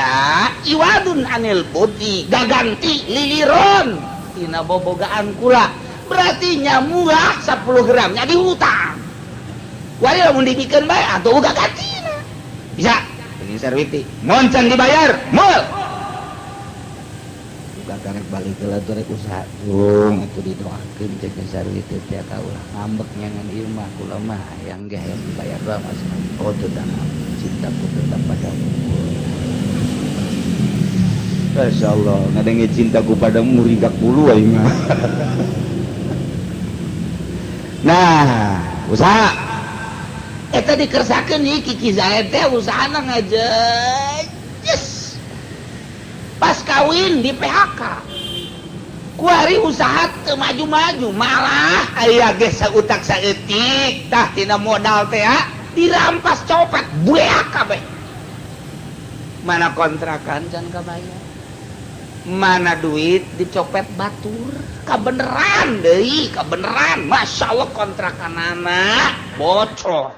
iwadun anil budi gaganti liliron tina bobogaan kula. Berarti nyamuah 10 gram nya dihutang. Wali lamun dibikeun bae atuh uga gantina. Bisa. Ini Sarwiti mun can dibayar moal. Uga karek balik ke latur rek usaha dung atuh didoakeun cek Sarwiti teh ka ulah ngambek nyangan ieu mah kula mah hayang ge hayang dibayar bae mas. Oh tetap cintaku tetap padamu. Masya Allah ngadenge cintaku padamu rigak bulu aing mah. Nah usaha eta dikersakeun ieu Ki Zaid teh usahana ngajejes. Pas kawin di PHK kuari usaha teu maju-maju malah aya ge sautak saeutik tah tina modal teh dirampas copet bueak kabeh. Mana kontrakan can kabayar, mana duit dicopet batur, kabeneran deui, kabeneran. Masya Allah kontrakanana bocor.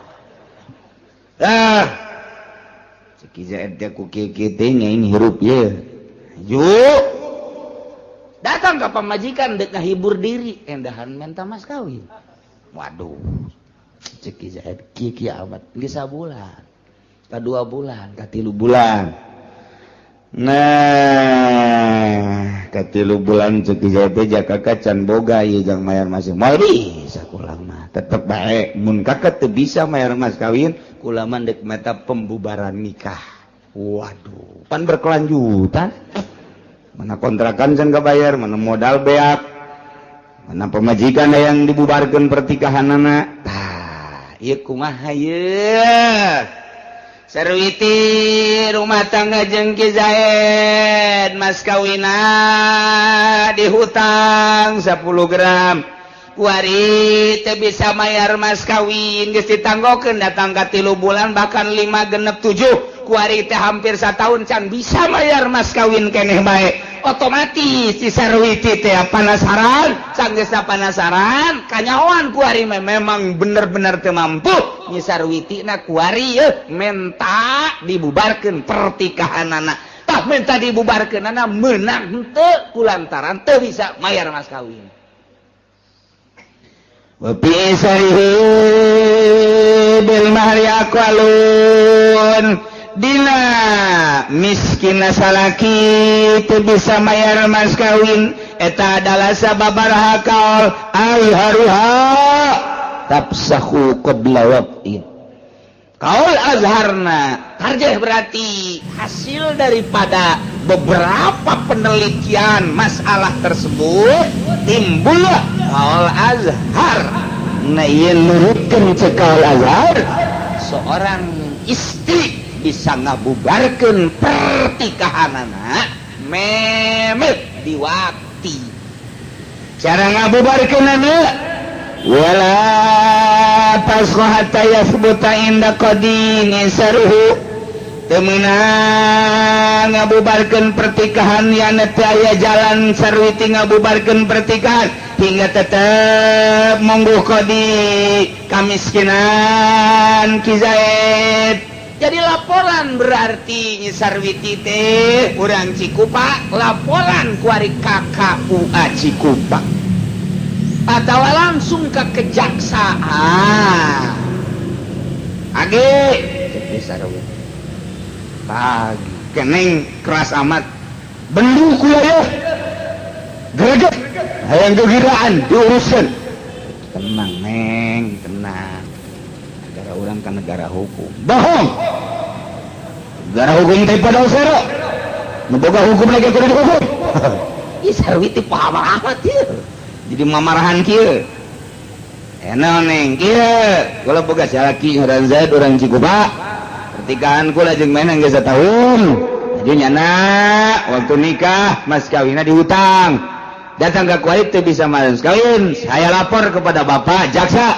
Ah, Ki Zaid teh ku kieu teh nyaing hirup ye. Yuk, datang ke pamajikan dek ngahibur diri, endahan minta mas kawin. Waduh, cek Ki Zaid kieu amat geus sabulan, ka 2 bulan, ka 3 bulan. Nah, ka 3 bulan cek Ki Zaid teh jaka can boga ieu jang mayar mas. Moal bisa kula mah, tetep bae mun kakek teu bisa mayar mas kawin, kula mah deuk meta pembubaran nikah. Waduh, pan berkelanjutan. Mana kontrakan can kabayar, mana modal beak, mana pemajikan yang dibubarkan pertikahanana. Tah, ieu kumaha ieu? Sarwiti rumah tangga jeung Ki Zaid, mas kawina dihutang 10 gram. Kuari teu bisa mayar mas kawin, geus ditanggokeun datang ka 3 bulan bahkan 5 genep 7. Kuari teh hampir setahun can bisa mayar mas kawin keneh bae. Otomatis si Sarwiti teh penasaran, sanggeusna penasaran, kanyahoan kuari memang bener-bener teu mampu. Nyi Sarwiti na kuari menta dibubarkeun pertikahanana. Tah Tah minta dibubarkeunana meunang henteu kulantaran teu bisa mayar mas kawin. Wa fi sarihi bil mahri aqwalun, dina miskin salaki teu bisa mayar mas kawin eta adalah sababaraha kaul. Azharuha tafsakhu qabla waqtin. Kaul azharna tarjih, berarti hasil daripada beberapa penelitian masalah tersebut timbullah kaul azhar. Nah, ieu nurutkeun cek kaul azhar, seorang istri bisa ngabubarkeun pertikahanana memet diwakti. Cara ngabubarkeunana, wala tasku hatta yathbuta inda qadin saruhu. Teu meunang ngabubarkeun pertikahan yang teu aya jalan Sarwiti ngabubarkeun pertikahan hingga tetep monggo qadi kamiskinan Ki Zaid. Jadi laporan, berarti Nyi Sarwiti teh urang Cikupa, laporan kuari KKUA Cikupa atau langsung ke kejaksaan. Age Sarwiti pagi keneng keras amat bendu kula ya, greget hayang gegiraan diuruskan. Tenang, Neng, tenang, negara orang kan negara hukum. Bohong, negara hukum teh pada sero nu boga hukum lagi kudu dihukum. Ih, Sarwiti paham amat ieu. Jadi mamarahan kieu. Enak, Neng, kieu kula boga salaki ngaran Zaid, urang Cikupa. Pernikahan kula jeung manehna geus satahun. Jadi nyana waktu nikah mas kawinna dihutang, datang ke kuari teu bisa mas kawin. Saya lapor kepada bapak jaksa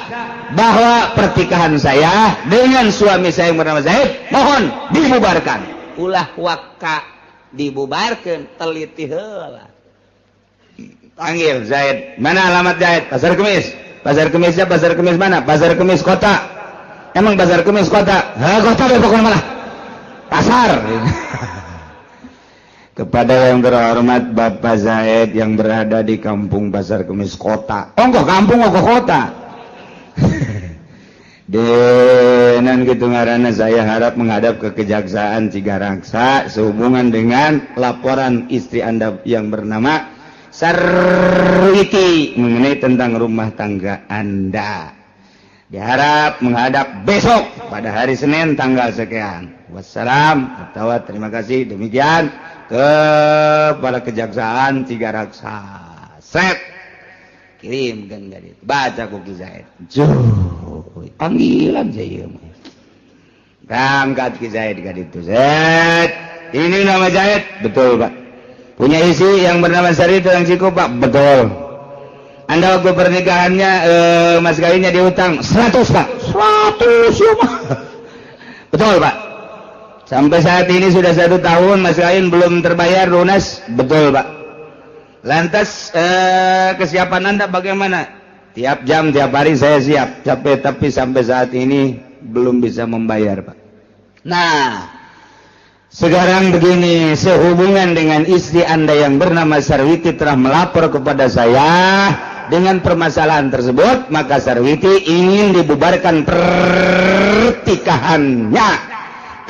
bahwa pernikahan saya dengan suami saya yang bernama Zaid mohon dibubarkan. Ulah waka dibubarkan, teliti heula. Panggil Zaid. Mana alamat Zaid? Pasar Kemis. Pasar Kemisnya Pasar Kemis mana? Pasar Kemis kota. Emang Pasar Kemis kota? Ha, kota deh pokoknya, malah pasar. Kepada yang terhormat Bapak Zaid yang berada di kampung Pasar Kemis kota. Oh, kok kampung kok kota. Denan gitu ngaranna, saya harap menghadap ke Kejaksaan Cigaraksa sehubungan dengan laporan istri Anda yang bernama Sarwiti mengenai tentang rumah tangga Anda. Diharap menghadap besok pada hari Senin tanggal sekian. Wassalam atau terima kasih, demikian kepada Kejaksaan Cigaraksa. Set, kirim kan itu baca ku Ki Zaid. Panggilan saya berangkat Ki Zaid ka ditu. Zaid, ini nama Zaid betul, Pak? Punya istri yang bernama Sari itu yang Cikupa, betul? Anda waktu pernikahannya mas kawinnya dihutang 100, Pak? 100 ya mah betul, Pak? Sampai saat ini sudah 1 tahun mas kawin belum terbayar lunas, betul, Pak? Lantas kesiapan Anda bagaimana? Tiap jam, tiap hari saya siap, capek, tapi sampai saat ini belum bisa membayar, Pak. Nah, sekarang begini, sehubungan dengan istri Anda yang bernama Sarwiti telah melapor kepada saya dengan permasalahan tersebut, maka Sarwiti ingin dibubarkan pertikahannya.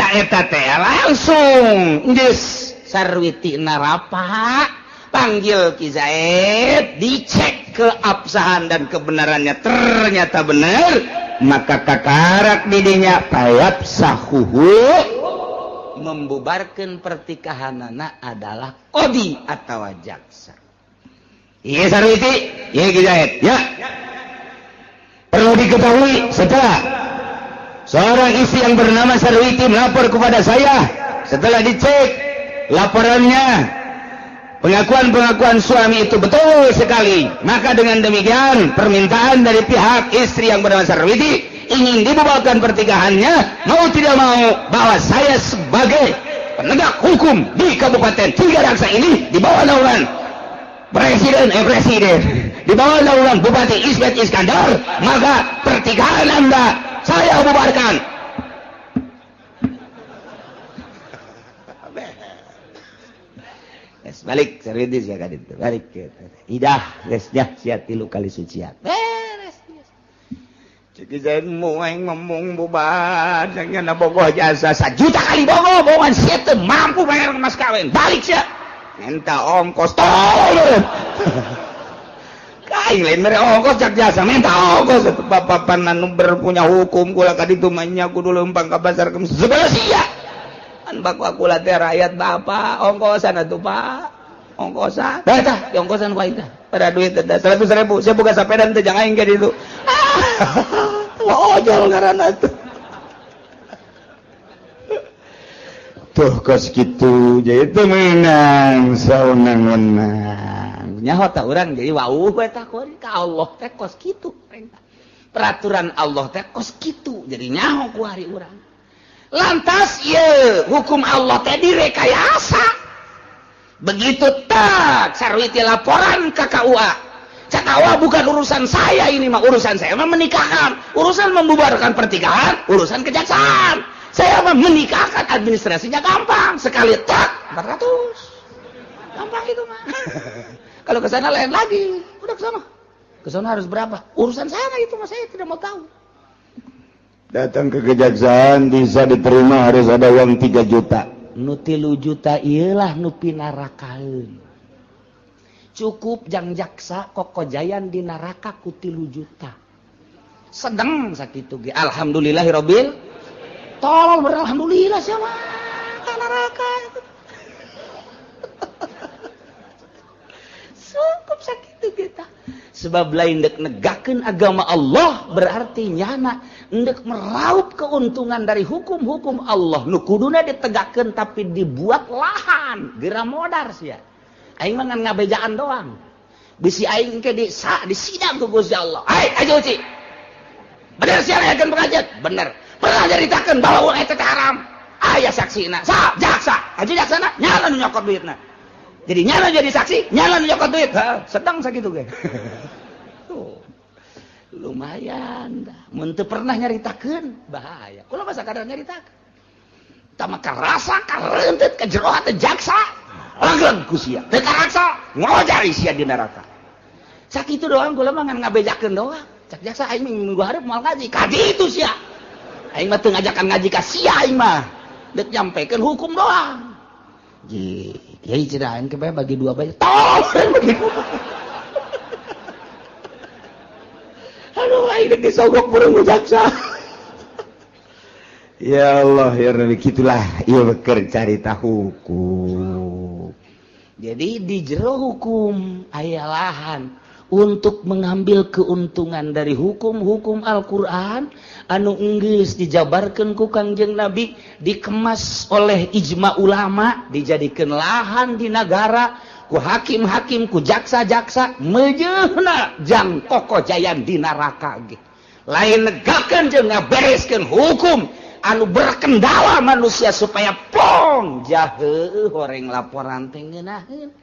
Tak eta teh langsung geus Sarwiti narapa, panggil Ki Zaid, dicek keabsahan dan kebenarannya, ternyata benar, maka kakarak didinya fayafsakhuhu. Membubarkan pertikahanana adalah kodi atau jaksa. Iya Sarwiti, iya Ki Zaid ya. Perlu diketahui, setelah seorang istri yang bernama Sarwiti melapor kepada saya, setelah dicek laporannya, pengakuan-pengakuan suami itu betul sekali, maka dengan demikian permintaan dari pihak istri yang bernama Sarwiti ingin dibubarkan pernikahannya, mau tidak mau bahwa saya sebagai penegak hukum di Kabupaten Tiga Raksa ini di bawah naungan presiden, eh, presiden, di bawah naungan Bupati Ismet Iskandar, maka pernikahan Anda saya bubarkan. Balik Sarwiti sia ka ditu. Balik idah geus nya sia 3 kali sucian. Beres. Cek zain mu aing ngomong boban nya bogoh jasa 1 juta kali bogoh bogohan sia teu mampu bayar mas kawin. Balik sia. Minta ongkos tolong. Aing lain mere ongkos cak jasa minta ongkos bapak anu berpunya hukum kula ka ditu mah nya kudu leumpang ka pasar segala sia. An baku kula teh rakyat bapak ongkosan atuh Pak. Ongkosan. Dah tah di ongkosan ku aing tah. Pada duit teh 100.000 sia boga sapeda teh jang aing ka ditu. Wah ojol ngaranna tuh. Tuh kos kitu jadi teu meunang saunang-unang. Nyaho tah urang jadi wauh we tah ka Allah teh kos kitu peraturan Allah teh kos kitu jadi nyaho ku hari urang lantas ieu hukum Allah teh direkayasa begitu tak Sarwiti laporan ke KUA cak bukan urusan saya ini mah urusan saya mah menikahkan urusan membubarkan pernikahan urusan kejaksaan saya mah menikahkan administrasinya gampang sekali tak 400 gampang itu mah. Kalau ke sana lain lagi, udah ke sana. Ke sana harus berapa? Urusan sana itu mas, saya tidak mau tahu. Datang ke kejaksaan bisa diterima harus ada uang 3 juta. Nu 3 juta iyalah nu pinarakaeun. Cukup jang jaksa kokojayan di neraka ku 3 juta. Sedang sakitu ge. Alhamdulillahirabbil. Tolol beralhamdulillah siapa ka neraka. Cukup sakit kita sebab lain dek negakeun agama Allah berarti nyana ndek meraup keuntungan dari hukum-hukum Allah nu kuduna ditegakkeun tapi dibuat lahan geura modar sia aing mah ngan ngabejaan doang bisi aing ke di disidang ku Gusti Allah ai aja uci bener sia ngayakeun pengajian bener pernah nyaritakeun bahwa uang eta haram aya saksina sa jaksa aja jaksana nyala nu nyokot duitna. Jadi nyala jadi saksi, nyala nyokot duit. Sedang sakitu ge. Tuh. Lumayan dah. Mun teu pernah nyaritakeun, bahaya. Kula mah sakadar nyaritakeun. Tah mah karasa kareunteut ka jero hate jaksa. Langgeng ku sia. Teu karaksa, ngojari sia di neraka. Sakitu doang kula mah ngan ngabejakeun doang. Cak jaksa aing minggu hareup moal ngaji. Ka ditu sia. Aing mah teu ngajakan ngaji ka sia aing mah. Deuk nyampekeun hukum doang. Kiai cirahan ke bagi dua bae. Tolong bagi dua. Aduh aing deuk disogok burung jaksa. Ya Allah ya Rabbi kitulah ieu keur carita hukum. Jadi di jero hukum aya lahan untuk mengambil keuntungan dari hukum-hukum Al-Qur'an anu enggeus dijabarkeun ku Kangjeng Nabi dikemas oleh ijma ulama dijadikeun lahan di nagara ku hakim-hakim ku jaksa-jaksa meujeuhna jang kokojayan di neraka ge lain negakeun jeung ngabereskeun hukum anu berkendala manusia supaya pong jaheuh horeng laporan teh ngeunaheun.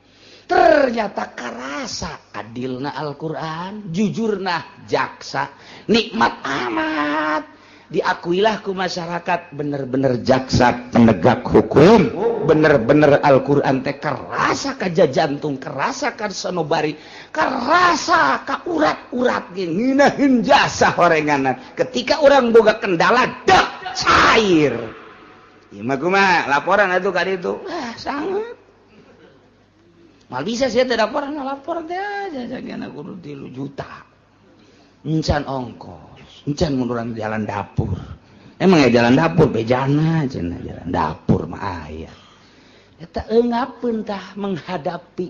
Ternyata karasa adilna Al-Qur'an jujurna jaksa nikmat amat diakuilah ku masyarakat bener-bener jaksa penegak hukum bener-bener Al-Qur'an teh kerasa ka jantung kerasa ka sanobari kerasa ka urat-urat ge ngeunaheun jasa horenganan ketika orang boga kendala dek cair ieu mah kumaha laporan atuh ka ditu ah sangat mal bisa sih tidak laporan laporan teh aja jangan kudu 3 juta encan ongkos encan mun urang jalan dapur emang ya jalan dapur bejana cenah jalan dapur mah aya eta eungapeun tah menghadapi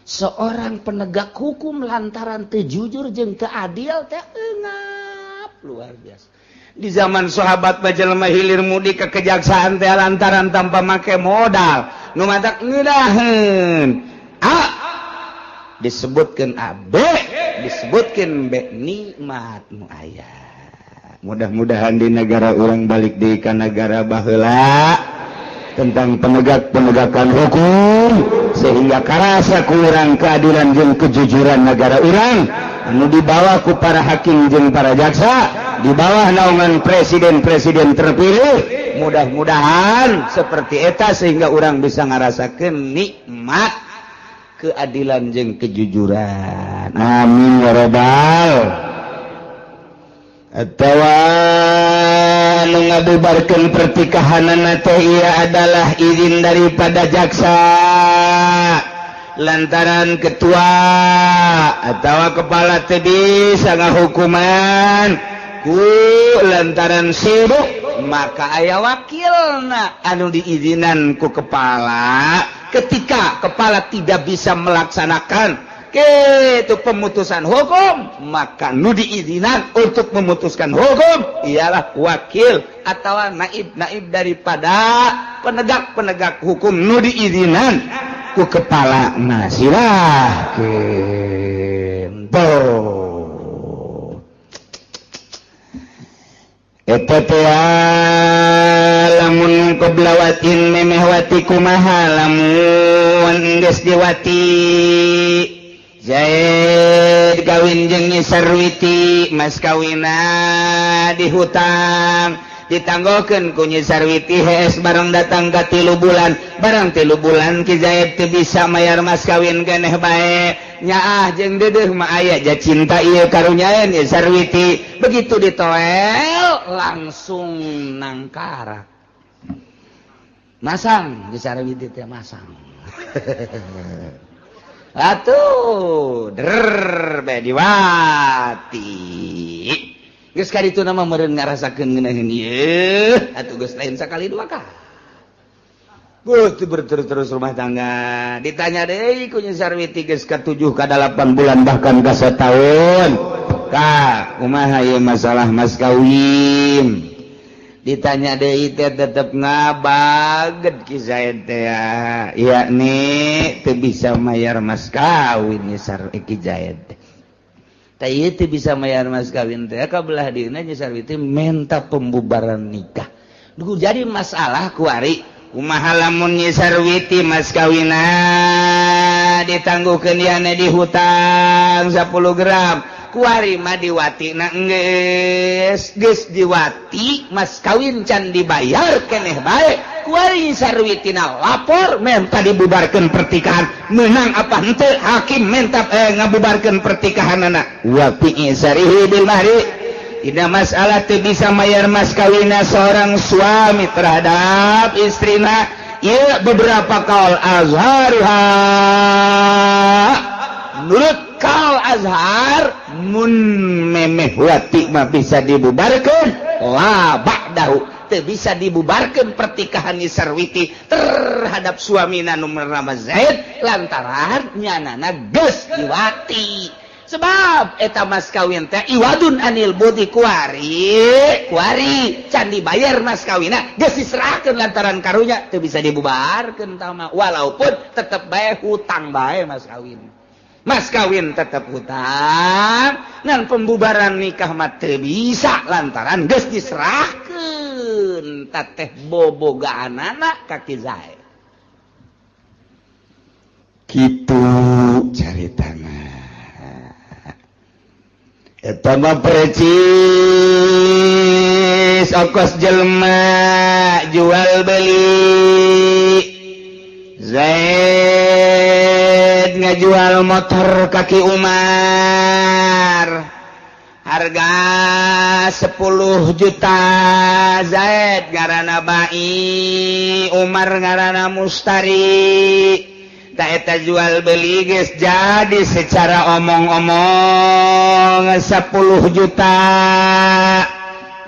seorang penegak hukum lantaran teu jujur jeung teu adil teh eungap luar biasa. Di zaman sahabat mah jelema hilir mudik ke kejaksaan teh lantaran tanpa make modal nu matak ngeunaheun A disebutkeun A B disebutkeun B nikmat nu aya. Mudah-mudahan di negara urang balik deui ka negara baheula tentang penegak-penegakan hukum sehingga karasa kurang keadilan jeung kejujuran negara urang anu dibawa ku para hakim jeung para jaksa di bawah naungan presiden-presiden terpilih. Mudah-mudahan seperti eta sehingga orang bisa ngarasakeun nikmat Keadilan jeung kejujuran. Amin ya robbal. Atawa nu ngabubarkeun pertikahanana teh ieu adalah izin daripada jaksa, lantaran ketua atau kepala teu bisa ngahukuman ku lantaran sibuk, maka aya wakilna anu diizinan ku kepala. Ketika kepala tidak bisa melaksanakan itu pemutusan hukum, maka nu diizinan untuk memutuskan hukum ialah wakil atau naib-naib daripada penegak-penegak hukum nu diizinan ku kepala. Nah, silahkan tuh. Eta teh lamun qabla watin, memeh wati kumaha? Lamun geus diwati, Zaid kawin jeung Nyi Sarwiti, mas kawina dihutang, ditanggokeun ku Nyi Sarwiti. Hees, barang datang ka 3 bulan, barang 3 bulan Ki Zaid teu bisa mayar mas kawin keneh bae. Nyaah jeung deudeuh mah aya ja cinta ieu karunya Nyi Sarwiti. Begitu ditoel langsung nangkarak, masang Nyi Sarwiti teh, masang atuh der bae diwati. Geus ka ditu nama meureun ngarasakeun ngeunaheun ieu atuh, geus lain sakali dua kali. Buh, berterus-terus rumah tangga. Ditanya deui ku Nyi Sarwiti geus ka 7 ka 8 bulan, bahkan ka setahun. Ka, kumaha ieu masalah mas kawin? Ditanya deui teh tetep ngabaget Ki Zaid teh ya, nih teu bisa mayar mas kawin Nyi Sar Ki Zaid teh. Tah, ieu teu bisa mayar mas kawin teh, ka belah dieuna Nyi Sarwiti minta pembubaran nikah. Duh, jadi masalah kuari kumaha lamun Nyi Sarwiti mas kawina ditangguhkeun, yane dihutang 10 gram, kuari mah diwati na geus geus diwati, mas kawin can dibayar keneh bae, kuari Nyi Sarwitina lapor minta dibubarkeun pertikahan. Menang apa henteu hakim minta ngabubarkeun pertikahanana? Wa fi isarihi bil mahri. Tidak masalah teu bisa mayar mas kawina seorang suami terhadap istrina ya, beberapa kaul azharuha. Menurut kaul azhar, mun memeh wati mah bisa dibubarkan, la ba'dahu teu bisa dibubarkan pertikahan Nyi Sarwiti terhadap suamina nu bernama Zaid, lantaran nyanana geus diwati, sebab eta mas kawin teh iwadun anil budi. Kuari kuari can dibayar mas kawina geus diserahkeun, lantaran karunya teu bisa dibubarkeun tama, walaupun tetep bae hutang bae mas kawin, mas kawin tetep hutang. Dan pembubaran nikah mah teu bisa lantaran geus diserahkeun teteh bobogaanana ka Ki Zaid. Kitu caritana. Eta mah precis okos jelema jual beli. Zaid ngajual motor ka Ki Umar harga 10 juta. Zaid ngaranna bai, Umar ngaranna mustari. Eta jual beli geus jadi secara omong-omong 10 juta.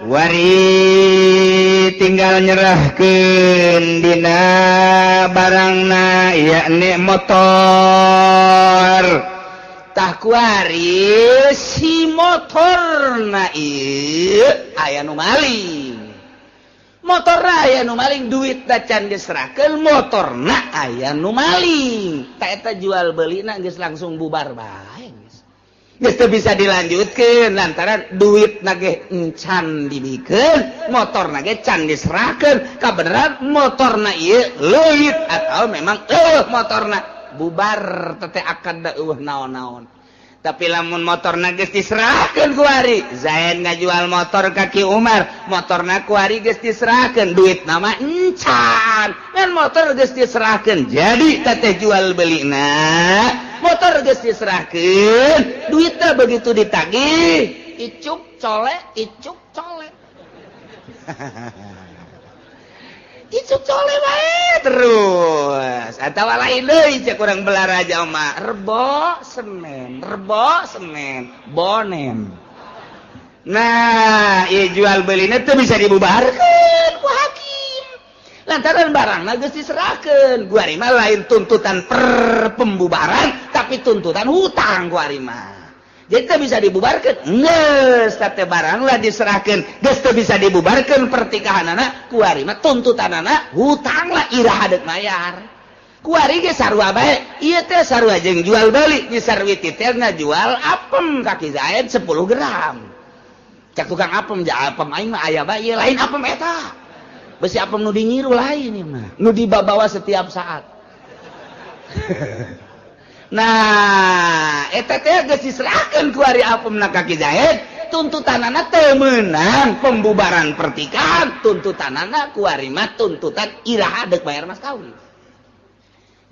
Wari tinggal nyerahkeun dina barangna, yakni motor. Tah, kuari si motorna ieu aya nu maling, motor aya nu maling, duit can diserahkeun, motorna aya nu maling. Tah, eta jual belina geus langsung bubar bae, geus teu bisa dilanjutkeun lantaran duit nage encan dibikeun, motorna ge can diserahkeun. Kabeneran motorna ieu leuit atau memang eueuh motorna, bubar teh akad da eueuh naon-naon. Tapi lamun motorna geus diserahkeun ku ari, Zaid ngajual motor ka Ki Umar, motorna ku ari geus diserahkeun, duitna mah encan. Ngan motor geus diserahkeun, jadi teh jual belina. Motor geus diserahkeun, duitna begitu ditagih, icuk cole, icuk cole. Icuk cole bae terus. Atawa lain deui cek urang Balaraja mah, Rebo Senin, Rebo Senin, bonen. Nah, ieu jual belina teu bisa dibubarkeun ku hakim. Lantaran barangna geus diserahkeun. Guari mah lain tuntutan per pembubaran, tapi tuntutan hutang guari mah. Jadi teu bisa dibubarkeun. Geus teh barang lah diserahkeun, geus teu bisa dibubarkeun pertikahanana, kuari mah tuntutanana hutang lah iraha deuk mayar. Kuari ge sarua bae, ieu teh sarua jeung jual beli, Nyi Sarwiti teh ngajual apem ka Ki Zaid 10 gram. Cak tukang apem, ja apem aing mah aya bae, ieu lain apem eta. Besi apem nu dinyiru lain ieu mah, nu dibawa setiap saat. Nah, eta teh geus diserahkeun ku ari apemna ka Ki Zaid, tuntutanana teu meunang pembubaran pertikahan, tuntutanana ku ari mah tuntutan iraha deuk bayar mas kawin.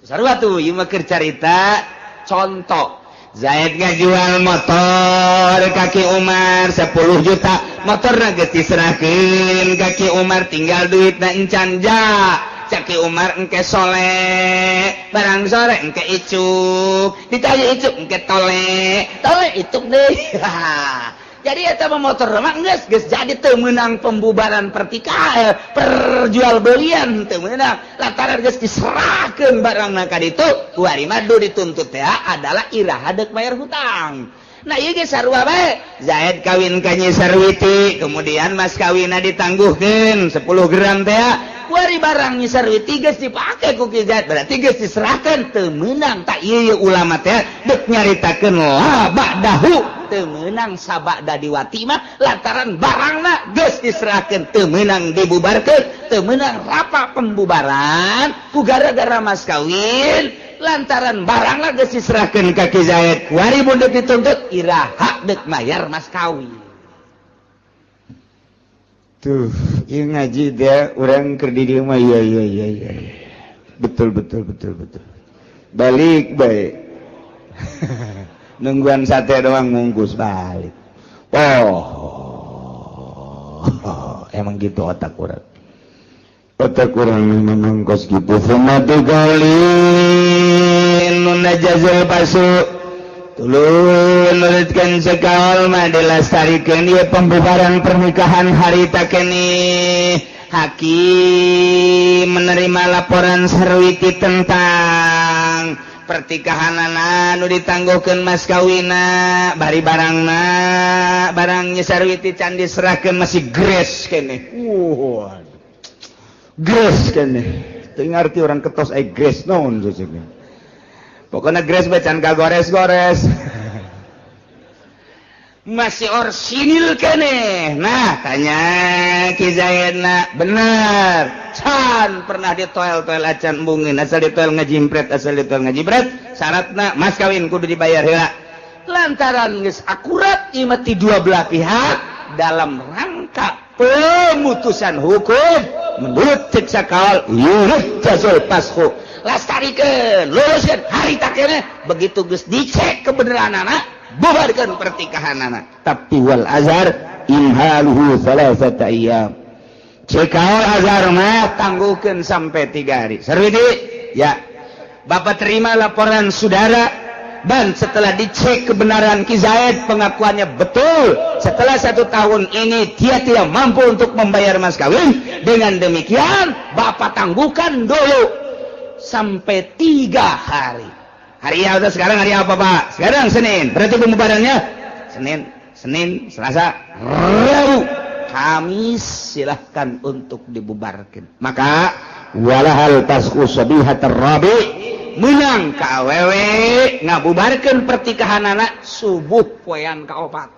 Sarua tuh ieu mah keur carita contoh. Zaid ngajual motor ka Ki Umar 10 juta, motorna geus diserahkeun ka Ki Umar, tinggal duitna encan ja. Cak Ki Umar engke sole, barang sore engke icuk, ditanya icuk engke tole, tole icuk deh. Jadi eta mah motor mah geus geus jadi teu meunang pembubaran pertikahan, perjual belian teu meunang, lantaran geus diserahkeun barangna ka ditu, kuari mah dituntut teh adalah iraha deuk bayar hutang. Nah ieu ge sarua bae, Zaid kawin ka Nyi Sarwiti, kemudian mas kawinna ditangguhkeun 10 gram teh. Kuari barang Nyi Sarwiti geus dipake ku Ki Zaid, berarti geus diserahkeun teu meunang. Tak ieu ulama teh deuk nyaritakeun la ba'dahu, teu meunang sabada diwati mah lantaran barangna geus diserahkeun teu meunang dibubarkeun, teu meunang rapa pembubaran ku gara-gara mas kawin lantaran barangna geus diserahkeun ka Ki Zaid. Kuari mun deuk dituntut iraha deuk mayar mas kawin. Tuh, ieu ngaji dia urang keur di dieu mah iya iya iya iya. Betul betul betul betul. Balik bae. Nungguan sate doang mungkus balik. Oh, emang gitu otak urang. Otak urang memang kos gitu. Fumatu qaulin nunajazul pasu. Tuluy nurutkeun sekaol mah dilestarikeun ieu pembubaran pernikahan harita keneh. Hakim menerima laporan Sarwiti tentang pertikahanana nu ditangguhkeun mas kawina, bari barangna barang Nyi Sarwiti can diserahkeun masih gres keneh. Waduh. Gres keneh. Teu ngarti urang ketos ai gres naon seuseukna. Pokoknya gres bacan kagores-gores. Masih orsinil keneh. Nah, tanya Ki Zaidna, bener. Can pernah ditoel-toel acan embungeun, asal ditoel ngajimpret, asal ditoel ngajimpret, syaratna mas kawin kudu dibayar heula. Lantaran geus akurat ieu mah ti dua belah pihak dalam rangka pemutusan hukum menurut cek sakaol yurjazul pasku. Lestarikan, luluskan harita keneh, begitu geus dicek kebenaranana, bubarkan pertikahanana. Tapi wal azhar imhaluhu salasata ayyam. Cek al azhar mah tangguhkeun sampai 3 hari. Sarwiti, ya. Bapak terima laporan saudara dan setelah dicek kebenaran Ki Zaid pengakuannya betul. Setelah 1 tahun ini dia tidak mampu untuk membayar mas kawin. Dengan demikian Bapak tangguhkan dulu sampai 3 hari. Hari ya udah sekarang hari apa Pak? Sekarang Senin. Berarti pembubarannya Senin, Senin, Selasa, Rabu, Kamis silahkan untuk dibubarkan. Maka walahal tasku sabihat rabi menang ka awewe ngabubarkeun pertikahanana subuh poean kaopat.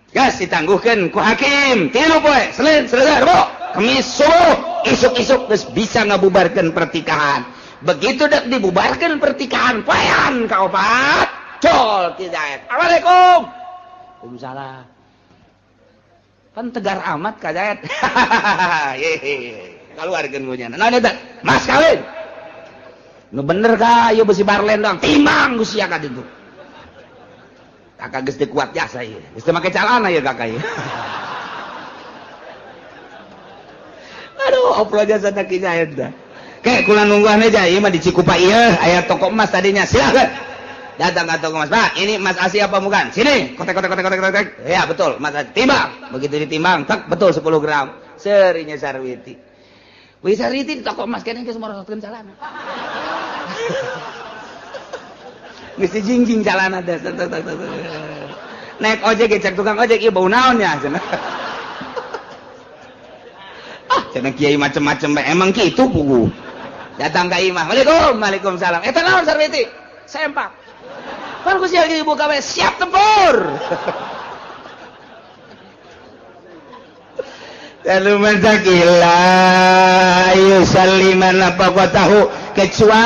Gas ditangguhkeun ku hakim 3 poe, Senin, Selasa, Rabu, Kamis subuh, isuk-isuk geus bisa ngabubarkeun pertikahan. Begitu dek dibubarkan pertikahan poean kaopat, Col tidak. Assalamualaikum. Waalaikumsalam. Pan tegar amat ka Zaid. Hehehe. Keluarkeun ku nyana. Naon eta? Mas kawin. Nu bener ka ieu besi barlen doang. Timbang ku sia ka ditu. Kakak geus teu kuat jasa ieu. Geus teu make calana ieu kakak ieu. Aduh, oplo jasa ki Zaid dah. Kayak kula nungguan aja, ieu mah di Cikupa ieu aya toko emas tadinya. Silakan. Datang ke toko emas, Pak, ini emas asli apa bukan? Sini, kotek kotek kotek kotek kotek. Ya, betul, emas asli. Timbang. Begitu ditimbang, tek, betul 10 gram. Serinya Sarwiti. Wih Sarwiti di toko emas kene geus morosotkeun calana. Geus dijingjing calana teh. Naik ojek cek tukang ojek ieu bau naon ya cenah. Ah, cenah kiai macem-macem bae emang kitu pugu. Datang ka imah. Waalaikum, waalaikumsalam. Eta naon Sarwiti? Sempak. Pan ku sia dibuka we siap tempur. Lalu menzakila yusalliman apa tahu kecuali